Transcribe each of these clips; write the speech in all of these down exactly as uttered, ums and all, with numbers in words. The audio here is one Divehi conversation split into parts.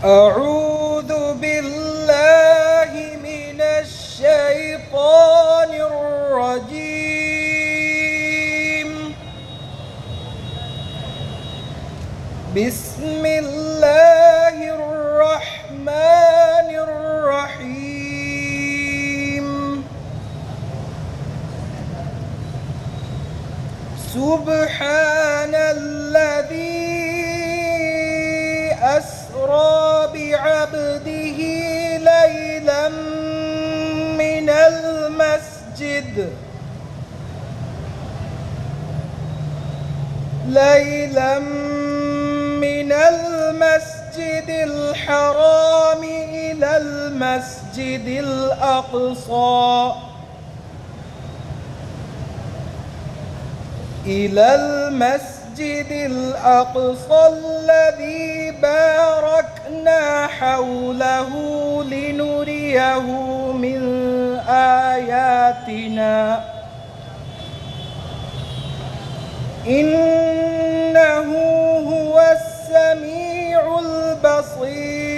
أعوذ بالله من الشيطان الرجيم. بسم الله الرحمن الرحيم. سبحان الذي أسرى بعبده ليلا من المسجد، ليلا من المسجد الحرام إلى المسجد الأقصى، إلى المسجد الأقصى الذي باركنا حوله لنريه من آياتنا، إنه هو السميع البصير.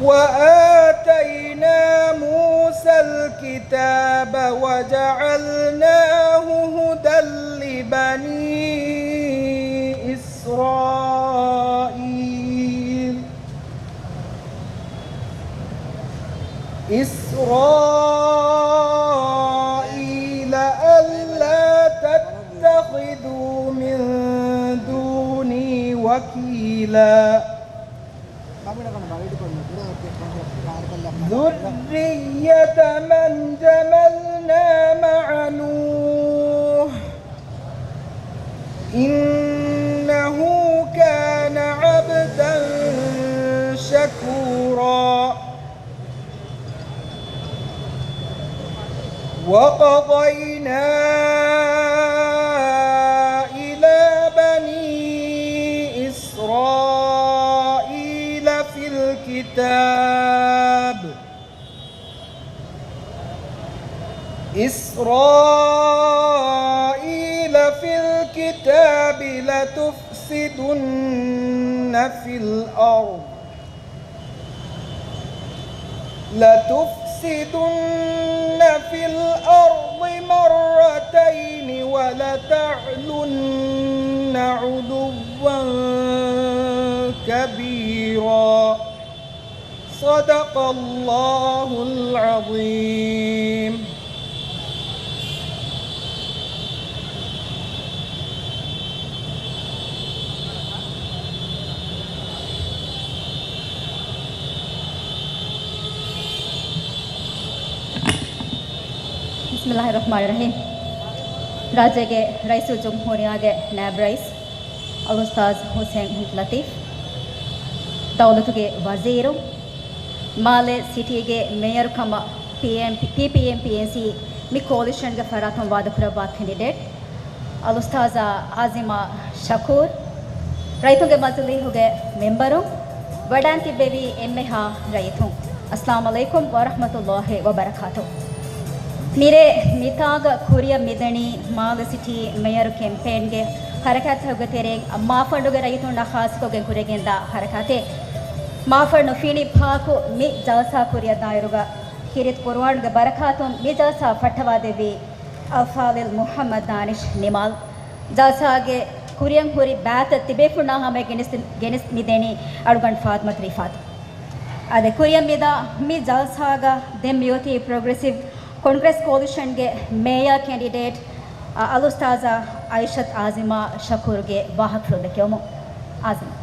وآتينا موسى الكتاب وجعلناه هدى لبني إسرائيل، إسرائيل ألا تتخذوا من دوني وكيلا. ذرية من حملنا مع نوح إنه كان عبدا شكورا. وقضينا إلى بني إسرائيل في الكتاب، إسرائيل في الكتاب لتفسدن في الأرض، لتفسدن في الأرض مرتين ولتعلن علوا كبيرا. صدق الله العظيم. ބިސްމިއްލާހި ރަޙްމާނި ރަޙީމް. ރާއްޖޭގެ ރައީސުލްޖުމްހޫރިއްޔާގެ ނާއިބު ރައީސް، އަލްއުސްތާޛް ހުސެން ލަތީފް، ދައުލަތުގެ ވަޒީރު، މާލެ ސިޓީގެ މޭޔަރު ކަމަށް ޕީއެމް، ޕީޕީއެމް ޕީއެންސީ މި ކޯލިޝަންގެ ފަރާތުން ވާދަކުރައްވާ ކެންޑިޑޭޓް، އަލްއުސްތާޛާ އާޒިމާ ޝަކޫރް، ރައްޔިތުންގެ މަޖިލީހުގެ މެމްބަރުން، ވަޑައިން ތިއްބެވި އެންމެހާ ރައްޔިތުން، އައްސަލާމު ޢަލައިކުމް ވަރަޙްމަތުﷲި ވަބަރަކާތު. މިރޭ މިތާގަ ކުރިއަށް މިދަނީ މާލެ ސިޓީ މޭޔަރު ކެމްޕޭންގެ ހަރަކާތްތަކުގެ ތެރެއިން މާފަނޑުގެ ރައްޔިތުންނާ ޚާއްޞަކޮށްގެން ކުރިއަށް ގެންދާ ހަރަކާތެއް. މާފަންނު ފިނި ފާކު މި ޖަލްސާ ކުރިއަށް ދާއިރުގަ ކީރިތި ޤުރުއާނުގެ ބަރަކާތުން މި ޖަލްސާ ފައްޓަވާދެއްވީ އަލްފާޟިލް މުޙައްމަދު ދާނިޝް ނިމާލް. ޖަލްސާގެ ކުރިއަށް ހުރި ބައިތައް ތިބޭފުޅުންނާ ހަމަޔަށް ގެނެސް، ގެނެސް މިދެނީ އަޅުގަނޑު ފާތުމަތު ރީފާތު. އާދެ، ކުރިއަށް މިދާ މި ޖަލްސާގަ ދެން މިއޮތީ ޕްރޮގްރެސިވް ކޮންގްރެސް ކޯލިޝަންގެ މޭޔާ ކެންޑިޑޭޓް، އަ، އަލްއުސްތާޛާ އައިޝަތު އާޒިމާ ޝަކޫރުގެ ވާހަކަފުޅު ދެކެވުމުން. އާޒިމާ.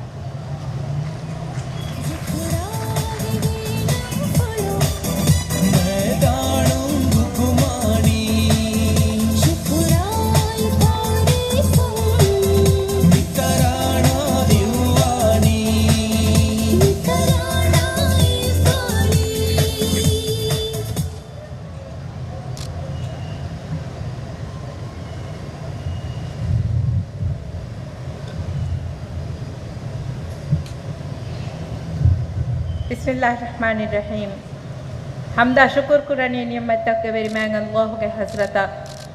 ބިސްމިއްލާހި ރަޙްމާނި ރަޙީމް. ޙަމްދާ ޝުކުރު ކުރަނީ ނިޢުމަތްތަކުގެ ވެރިމާތް އަލްލާހުގެ ޙަޟްރަތަށް.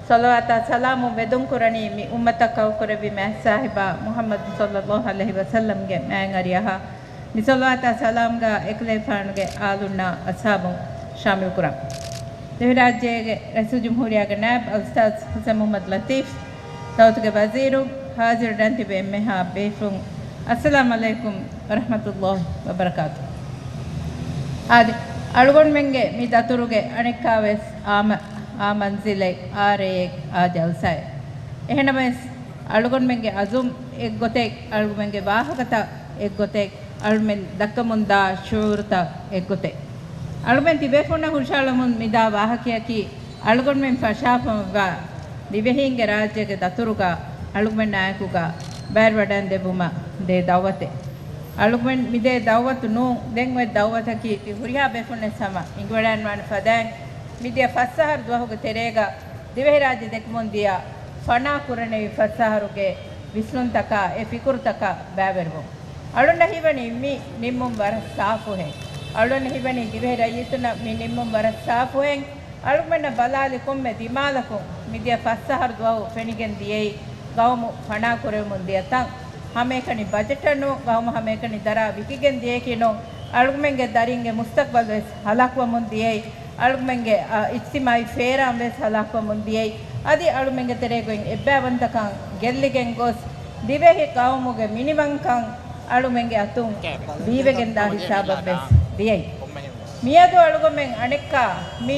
ޞަލަވާތާ ސަލާމު ވެދުން ކުރަނީ މި އުއްމަތަށް ކައުކުރެއްވި މާތް ސާހިބާ މުޙައްމަދު ޞައްލައްލާހު ޢަލައިހި ވަސައްލަމްގެ މާތް އަރިއަހާ. މި ޞަލަވާތާ ސަލާމްގާ އެކަލޭފާނުގެ އާލުންނާ އަޞްޙާބުން ޝާމިލް ކުރަން. ދިވެހިރާއްޖޭގެ ރައީސުލްޖުމްހޫރިއްޔާގެ ނާއިބް އަލްއުސްތާޛް ޙަސަން މުޙައްމަދު ލަތީފް، ދައުލަތުގެ ވަޒީރުން، ހާޒިރު ދަންތިބި އެންމެހާ ބޭފުޅުން، އައްސަލާމް ޢަލައިކުމް ވަރަޙްމަތުﷲ ވަބަރަކާތު. އާދެ، އަޅުގަނޑުމެންގެ މި ދަތުރުގެ އަނެއްކާވެސް އާ މަ-، އާ މަންޒިލެއް އާ ރެއެއް އާ ޖަލްސާއެއް. އެހެނަމަވެސް، އަޅުގަނޑުމެންގެ އަޒުމް އެއްގޮތެއް، އަޅުގަނޑުމެންގެ ވާހަކަތައް އެއްގޮތެއް، އަޅުމެން ދައްކަމުންދާ ޝުޢޫރުތައް އެއްގޮތެއް. އަޅުމެން ތިބޭފުންނަށް ހުށަހަޅަމުން މިދާ ވާހަކަޔަކީ، އަޅުގަނޑުމެން ފަށާފަވާ ދިވެހީންގެ ރާއްޖޭގެ ދަތުރުގަ އަޅުގަނޑާއެކުގަ ބައިވެރިވަޑައިންދެއްވުމަށް ދޭ ދައުވަތެއް. އަޅުގަނޑު މިދޭ ދައުވަތު ނޫން، ދެން އޮތް ދައުވަތަކީ ތި ހުރިހާ ބޭފުންނެއްސަމަ އިނގިވަޑައިންވާނެ ފަދައިން މިދިޔަ ފަސް އަހަރު ދުވަހުގެ ތެރޭގަ ދިވެހިރާއްޖެ ދެކެމުން ދިޔަ ފަނާ ކުރަނިވި ފަސް އަހަރުގެ ވިސްނުންތަކާ އެ ފިކުރުތަކާ ބައިވެރިވުން. އަޅުންނަށް ހީވަނީ މި ނިންމުން ވަރަށް ސާފުހެން. އަޅުންނަށް ހީވަނީ ދިވެހި ރައްޔިތުންނަށް މި ނިންމުން ވަރަށް ސާފުހެން. އަޅުގަނޑަށް ބަލާލި ކޮންމެ ދިމާލަކުން މިދިޔަ ފަސް އަހަރު ދުވަހު ފެނިގެން ދިޔައީ ގައުމު ފަނާ ކުރެވެމުން ދިޔަ ތަން. ހަމައެކަނި ބަޖެޓަށް ނޫން، ގައުމު ހަމައެކަނި ދަރާ ވިކިގެން ދިޔައެކީ ނޫން. އަޅުގަނޑުމެންގެ ދަރިންގެ މުސްތަޤްބަލް ވެސް ހަލާކުވަމުން ދިޔައީ. އަޅުގަނޑުމެންގެ، އަ، އިޖްތިމާޢީ ފޭރާން ވެސް ހަލާކުވަމުން ދިޔައީ. އަދި އަޅުމެންގެ ތެރޭގައި އެއްބައިވަންތަކަން ގެއްލިގެން ގޮސް، ދިވެހި ޤައުމުގެ މިނިވަންކަން އަޅުމެންގެ އަތުން ދީވެގެންދާ ހިސާބަށް ވެސް ދިޔައީ. މިއަދު އަޅުގަނޑުމެން އަނެއްކާ މި،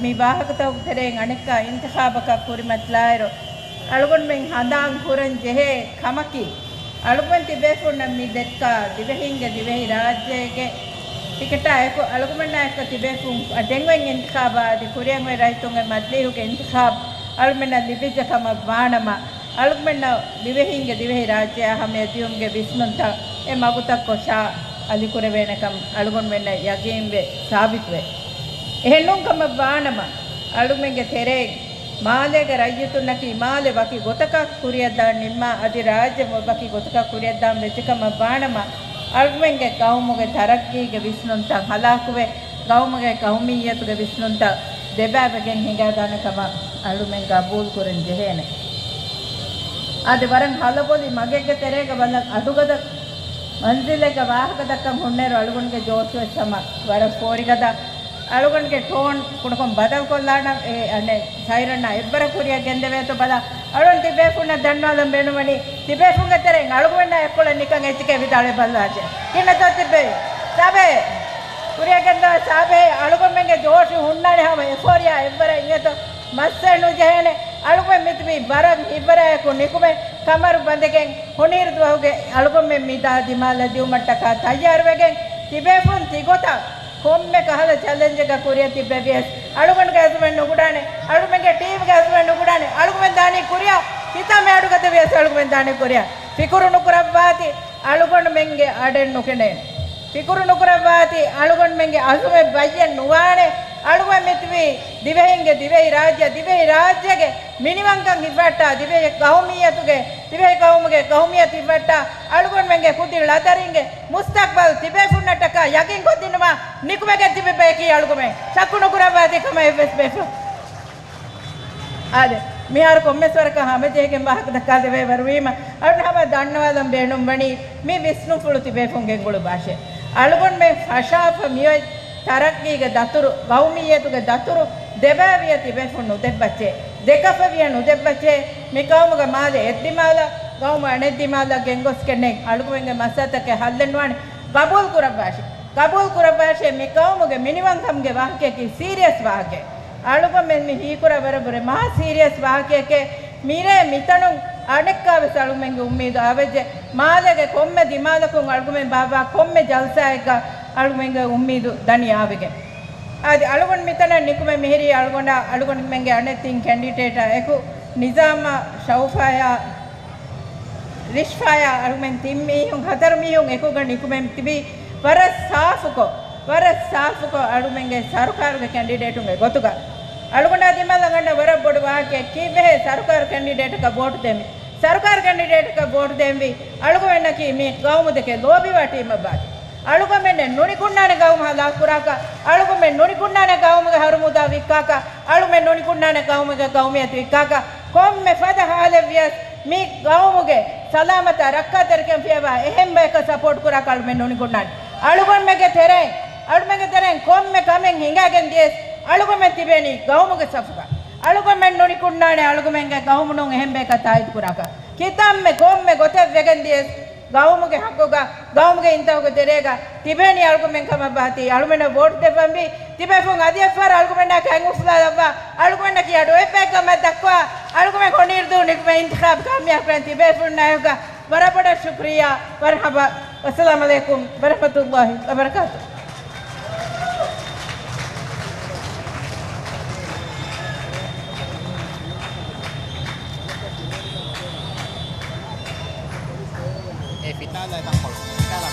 މި ވާހަކަތަކުގެ ތެރެއިން އަނެއްކާ އިންތިޚާބަކަށް ކުރިމަތިލާއިރު، އަޅުގަނޑުމެން ހަނދާން ކުރަން ޖެހޭ ކަމަކީ، އަޅުގަނޑު ތިބޭފުންނަށް މި ދެއްކާ ދިވެހިންގެ ދިވެހި ރާއްޖޭގެ ޓިކެޓާ އެކު އަޅުގަނޑާ އެކު ތިބޭފުން ދެން އޮތް އިންތިޚާބާ އަދި ކުރިއަށް އޮތް ރައްޔިތުންގެ މަޖިލީހުގެ އިންތިޚާބް އަޅުމެންނަށް ލިބިއްޖެ ކަމަށް ވާނަމަ، އަޅުގަނޑަށް ދިވެހީންގެ ދިވެހި ރާއްޖެއާ ހަމަޔަށް ދިޔުމުގެ ވިސްނުންތައް އެ މަގުތައް ކޮށާ އަލިކުރެވޭނެކަން އަޅުގަނޑުމެންނަށް ޔަގީންވެ ސާބިތުވޭ. އެހެންނޫން ކަމަށް ވާނަމަ، އަޅުމެންގެ ތެރޭ މާލޭގެ ރައްޔިތުންނަކީ މާލެ ވަކި ގޮތަކަށް ކުރިއަށްދާން ނިންމާ އަދި ރާއްޖެ ވަކި ގޮތަކަށް ކުރިއަށްދާން ވެއްޖެކަމަށް ވާނަމަ، އަޅުމެންގެ ޤައުމުގެ ތަރައްޤީގެ ވިސްނުންތައް ހަލާކުވެ، ޤައުމުގެ ޤައުމިއްޔަތުގެ ވިސްނުންތައް ދެބައިވެގެން ހިނގައިދާނެ ކަމަށް އަޅުމެން ގަބޫލު ކުރަން ޖެހޭނެ. އާދެ، ވަރަށް ހަލަބޮލި މަގެއްގެ ތެރޭގަ ބަލަން އަޑުގަދަ މަންޒިލެއްގަ ވާހަކަ ދައްކަން ހުންނައިރު އަޅުގަނޑުގެ ޖޯޝުވެސް ހަމަ ވަރަށް ފޯރިގަދަ. އަޅުގަނޑުގެ ޓޯން ކުޑަކޮށް ބަދަލުކޮށްލާނަން އެ އަނެއް ސައިރަންއާ އެއްވަރަށް ކުރިއަށް ގެންދެވޭތޯ ބަލާ. އަޅުން ތިބޭފުންނަށް ދަންނަވާލަން ބޭނުންވަނީ، ތިބޭފުންގެ ތެރެއިން އަޅުގަނޑާ އެއްކޮޅެއް ނިކަން އެއްޗެކޭ ވިދާޅުވެ ބައްލާށޭ. ކިހިނެއްތޯ ތިއްބެވި؟ ސާބޭ! ކުރިއަށް ގެންދަވާ ސާބޭ، އަޅުގަނޑުމެންގެ ޖޯޝު ހުންނާނެ ހަމަ އެފޯރިއާ އެއްވަރަށް އިނގޭތޯ. މައްސަލަ ނުޖެހޭނެ. އަޅުގަނޑުމެން މިތިބީ ވަރަށް ހިތްވަރާއެކު ނިކުމެ ކަމަރު ބަނދެގެން ހޮނިހިރު ދުވަހުގެ އަޅުގަނޑުމެން މިދާ ދިމާލަށް ދިއުމަށްޓަކާ ތައްޔާރުވެގެން ތިބޭފުން ތިގޮތަށް ކޮންމެ ކަހަލަ ޗެލެންޖެއްގަ ކުރިއަށް ތިއްބެވިޔަސް، އަޅުގަނޑުގެ އަޒުމެއް ނުގުޑާނެ، އަޅުމެންގެ ޓީމްގެ އަޒުމެއް ނުގުޑާނެ، އަޅުގަމެން ދާނީ ކުރިއަށް، ހިތާމަ އަޑުގަދަވިޔަސް އަޅުގަމެން ދާނީ ކުރިއަށް. ފިކުރު ނުކުރައްވާތި، އަޅުގަނޑުމެންގެ އަޑެއް ނުކެނޑޭނެ. ފިކުރު ނުކުރައްވާތި، އަޅުގަނޑުމެންގެ އަޒުމެއް ބައްޔެއް ނުވާނެ. އަޅުގަނޑު މިތިބީ ދިވެހިންގެ ދިވެހި ރާއްޖެ، ދިވެހި ރާއްޖޭގެ މިނިވަންކަން ހިފައްޓާ، ދިވެހި ޤައުމިއްޔަތުގެ، ދިވެހި ޤައުމުގެ ޤައުމިއްޔަތު ހިފައްޓާ، އަޅުގަނޑުމެންގެ ކުދިން ޅަދަރިންގެ މުސްތަޤްބަލް ތިބޭފުންނަށްޓަކާ ޔަގީންކޮށްދިނުމަށް ނިކުމެގެން ތިބި ބަޔަކީ އަޅުގަމެން. ޝައްކު ނުކުރައްވާތި ކަމަށް އެއްވެސް ބޭފުޅުން. އާދެ، މިހާރު ކޮންމެސް ވަރަކަށް ހަމަޖެހިގެން ވާހަކަ ދައްކާދެވޭ ވަރުވީމަ، އަޅުން ހަމަ ދަންނަވާލަން ބޭނުންވަނީ މި ވިސްނުންފުޅު ތިބޭފުން ގެންގުޅުއްވާށޭ. އަޅުގަނޑުމެން ފަށާފަ މިއޮތް ތަރައްޤީގެ ދަތުރު، ޤައުމިއްޔަތުގެ ދަތުރު ދެބައިވިޔަ ތިބޭފުން ނުދެއްބައްޗޭ. ދެކަފަވިޔަ ނުދެއްބައްޗޭ. މި ޤައުމުގެ މާލެ އެއްދިމާލަށް، ޤައުމު އަނެއްދިމާލަށް ގެންގޮސްގެންނެއް އަޅުގަމެންގެ މައްސަލަތަކެއް ހައްލެއް ނުވާނެ. ގަބޫލު ކުރައްވާށޭ. ގަބޫލު ކުރައްވާށޭ، މި ޤައުމުގެ މިނިވަންކަމުގެ ވާހަކަޔަކީ ސީރިއަސް ވާހަކައެއް. އަޅުގަމެން މި ހީކުރާ ވަރަށްވުރެ މާ ސީރިއަސް ވާހަކައެކޭ. މިރޭ މިތަނުން އަނެއްކާވެސް އަޅުމެންގެ އުއްމީދު އާވެއްޖެ. މާލޭގެ ކޮންމެ ދިމާލަކުން އަޅުގަމެން ބާއްވާ ކޮންމެ ޖަލްސާއެއްގަ އަޅުމެންގެ އުއްމީދު ދަނީ އާވެގެން. އަދި އަޅުގަނޑު މިތަނަށް ނިކުމެ މިހިރީ އަޅުގަނޑާ، އަޅުގަނޑުމެންގެ އަނެއް ތިން ކެންޑިޑޭޓާ އެކު ނިޒާމާ، ޝައުފާޔާ، ރިޝްފާޔާ އަޅުމެން ތިން މީހުން، ހަތަރު މީހުން އެކުގަ ނިކުމެ ތިބީ ވަރަށް ސާފުކޮށް، ވަރަށް ސާފުކޮށް އަޅުމެންގެ ސަރުކާރުގެ ކެންޑިޑޭޓުންގެ ގޮތުގަ. އަޅުގަނޑާ ދިމާލަށް ގަންނަ ވަރަށް ބޮޑު ވާހަކައެއް، ކީއްވެހޭ ސަރުކާރު ކެންޑިޑޭޓަކަށް ވޯޓު ދޭންވީ؟ ސަރުކާރު ކެންޑިޑޭޓަކަށް ވޯޓު ދޭންވީ އަޅުގަނޑަކީ މި ޤައުމު ދެކެ ލޯބިވާ ޓީމަށް ވާތީ. އަޅުގަމެންނެއް ނުނިކުންނާނެ ގައުމު ހަލާކުކުރާކަށް، އަޅުގަމެން ނުނިކުންނާނެ ގައުމުގެ ހަރުމުދާ ވިއްކާކަށް، އަޅުމެން ނުނިކުންނާނެ ގައުމުގެ ގައުމިއްޔަތު ވިއްކާކަށް، ކޮންމެ ފަދަ ހާލެއް ވިޔަސް މި ގައުމުގެ ސަލާމަތާ ރައްކާތެރިކަން ފިޔަވާ އެހެން ބަޔަކަށް ސަޕޯޓް ކުރާކަށް އަޅުމެން ނުނިކުންނާނެ. އަޅުގަނޑުމެންގެ ތެރެއިން، އަޅުމެންގެ ތެރެއިން ކޮންމެ ކަމެއް ހިނގާގެން ދިޔަސް އަޅުގަމެން ތިބޭނީ ގައުމުގެ ސަފުގަ. އަޅުގަމެން ނުނިކުންނާނެ އަޅުގަމެންގެ ގައުމު ނޫން އެހެން ބަޔަކަށް ތާއީދު ކުރާކަށް. ކިތަންމެ ކޮންމެ ގޮތެއް ވެގެން ދިޔަސް ގައުމުގެ ހައްގުގަ، ގައުމުގެ އިންތަހުގެ ތެރޭގަ ތިބޭނީ އަޅުގަމެން ކަމަށް ބާތީ، އަޅުމެންނަށް ވޯޓް ދެއްވަންވީ، ތިބޭފުން އަދި އެއްފަހަރު އަޅުގަމެންނާ ކަން އުފުލާލައްވާ، އަޅުގަމެންނަކީ އަޑު އެއްބައެއް ކަމަށް ދައްކާ، އަޅުގަމެން ކޮންއިރުދޫ ނިކުމެ އިންތިޚާބް ކާމިޔާބު ކުރަން ތިބޭފުންނާ އެކުގަ ވަރަށް ބޮޑަށް ޝުކުރިއްޔާ. މަރްޙަބާ. ވައްސަލާމް ޢަލައިކުމް ވަރަޙްމަތުﷲ ވަބަރަކާތު. އެ ފިތާލައި ތަންކޮޅު. ފިތާލަ.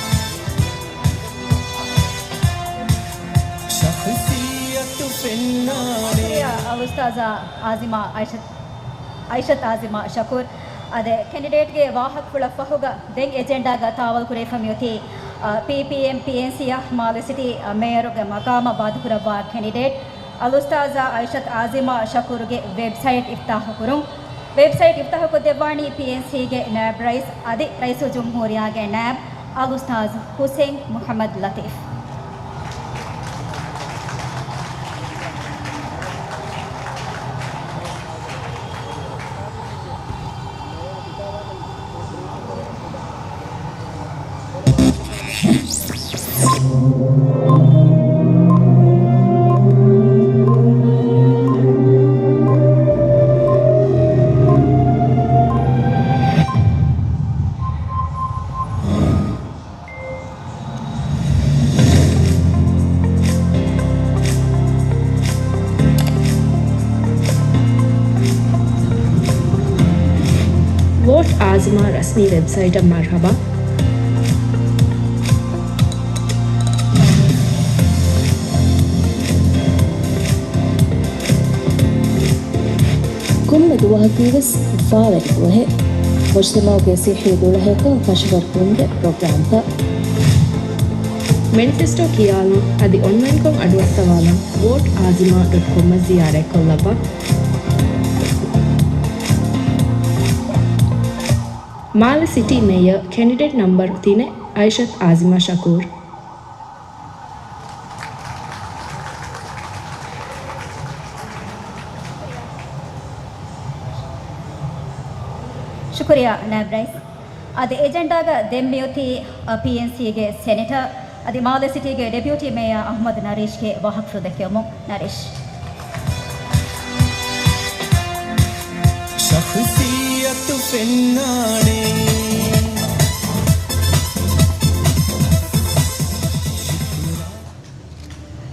ޝަޚްޞިއްޔަތު ފެންނާނެ. ޝުކުރިއްޔާ އަލްއުސްތާޛާ އާޒިމާ އައިޝަތު، އައިޝަތު އާޒިމާ ޝަކޫރު. އާދެ، ކެނޑިޑޭޓްގެ ވާހަކަފުޅަށް ފަހުގަ ދެން އެޖެންޑާގަ ތާވަލް ކުރެވިފަ މިއޮތީ، އާ، ޕީޕީއެމް ޕީއެންސީއަށް މާލެ ސިޓީ، އާ، މޭޔަރުގެ މަގާމަށް ވާދަކުރައްވާ ކެނޑިޑޭޓް އަލްއުސްތާޛާ އައިޝަތު އާޒިމާ ޝަކޫރުގެ ވެބްސައިޓް އިފްތާޙުކުރުން. ވެބްސައިޓް އިފްތާޙުކޮށްދެއްވާނީ ޕީއެންސީގެ ނާއިބް ރައީސް އަދި ރައީސުލްޖުމްހޫރިއްޔާގެ ނާއިބް އަލްއުސްތާޛު ޙުސެން މުޙައްމަދު ލަތީފް. ވޯޓް އާޒިމާ ރަސްމީ ވެބްސައިޓަށް މަރްޙަބާ. ކޮންމެ ދުވަހަކީވެސް އުފާވެރި ދުވަހެއް. މުޖްތަމަޢުގެ ޞިއްޙީ ދުޅަހެއްގަ ކަށަވަރުކުރުމުގެ ޕްރޮގްރާމްތައް. މެނިފެސްޓޯ ކިޔާލަން އަދި އޮންލައިންކޮށް އަޑުއައްސަވާލަން ވޯޓް އާޒިމާ ޑޮޓް ކޮމް އަށް ޒިޔާރަތްކޮށްލައްވާ. މާލެ ސިޓީ މޭޔަރ ކެނޑިޑޭޓް ނަމްބަރު ތިނެއް އައިޝަތު އާޒިމާ ޝަކޫރު. ޝުކުރިއްޔާ ނާއިބް ރައީސް. އަދި އެޖެންޑާގަ ދެން މިއޮތީ، އަ، ޕީއެންސީގެ ސެނެޓަރ އަދި މާލެ ސިޓީގެ ޑެޕިއުޓީ މޭޔާ އަޙްމަދު ނަރީޝްގެ ވާހަކަފުޅު ދެއްކެވުމުން. ނަރީޝް. ޝަޚްޞިއްޔަތު ފެންނާނެ.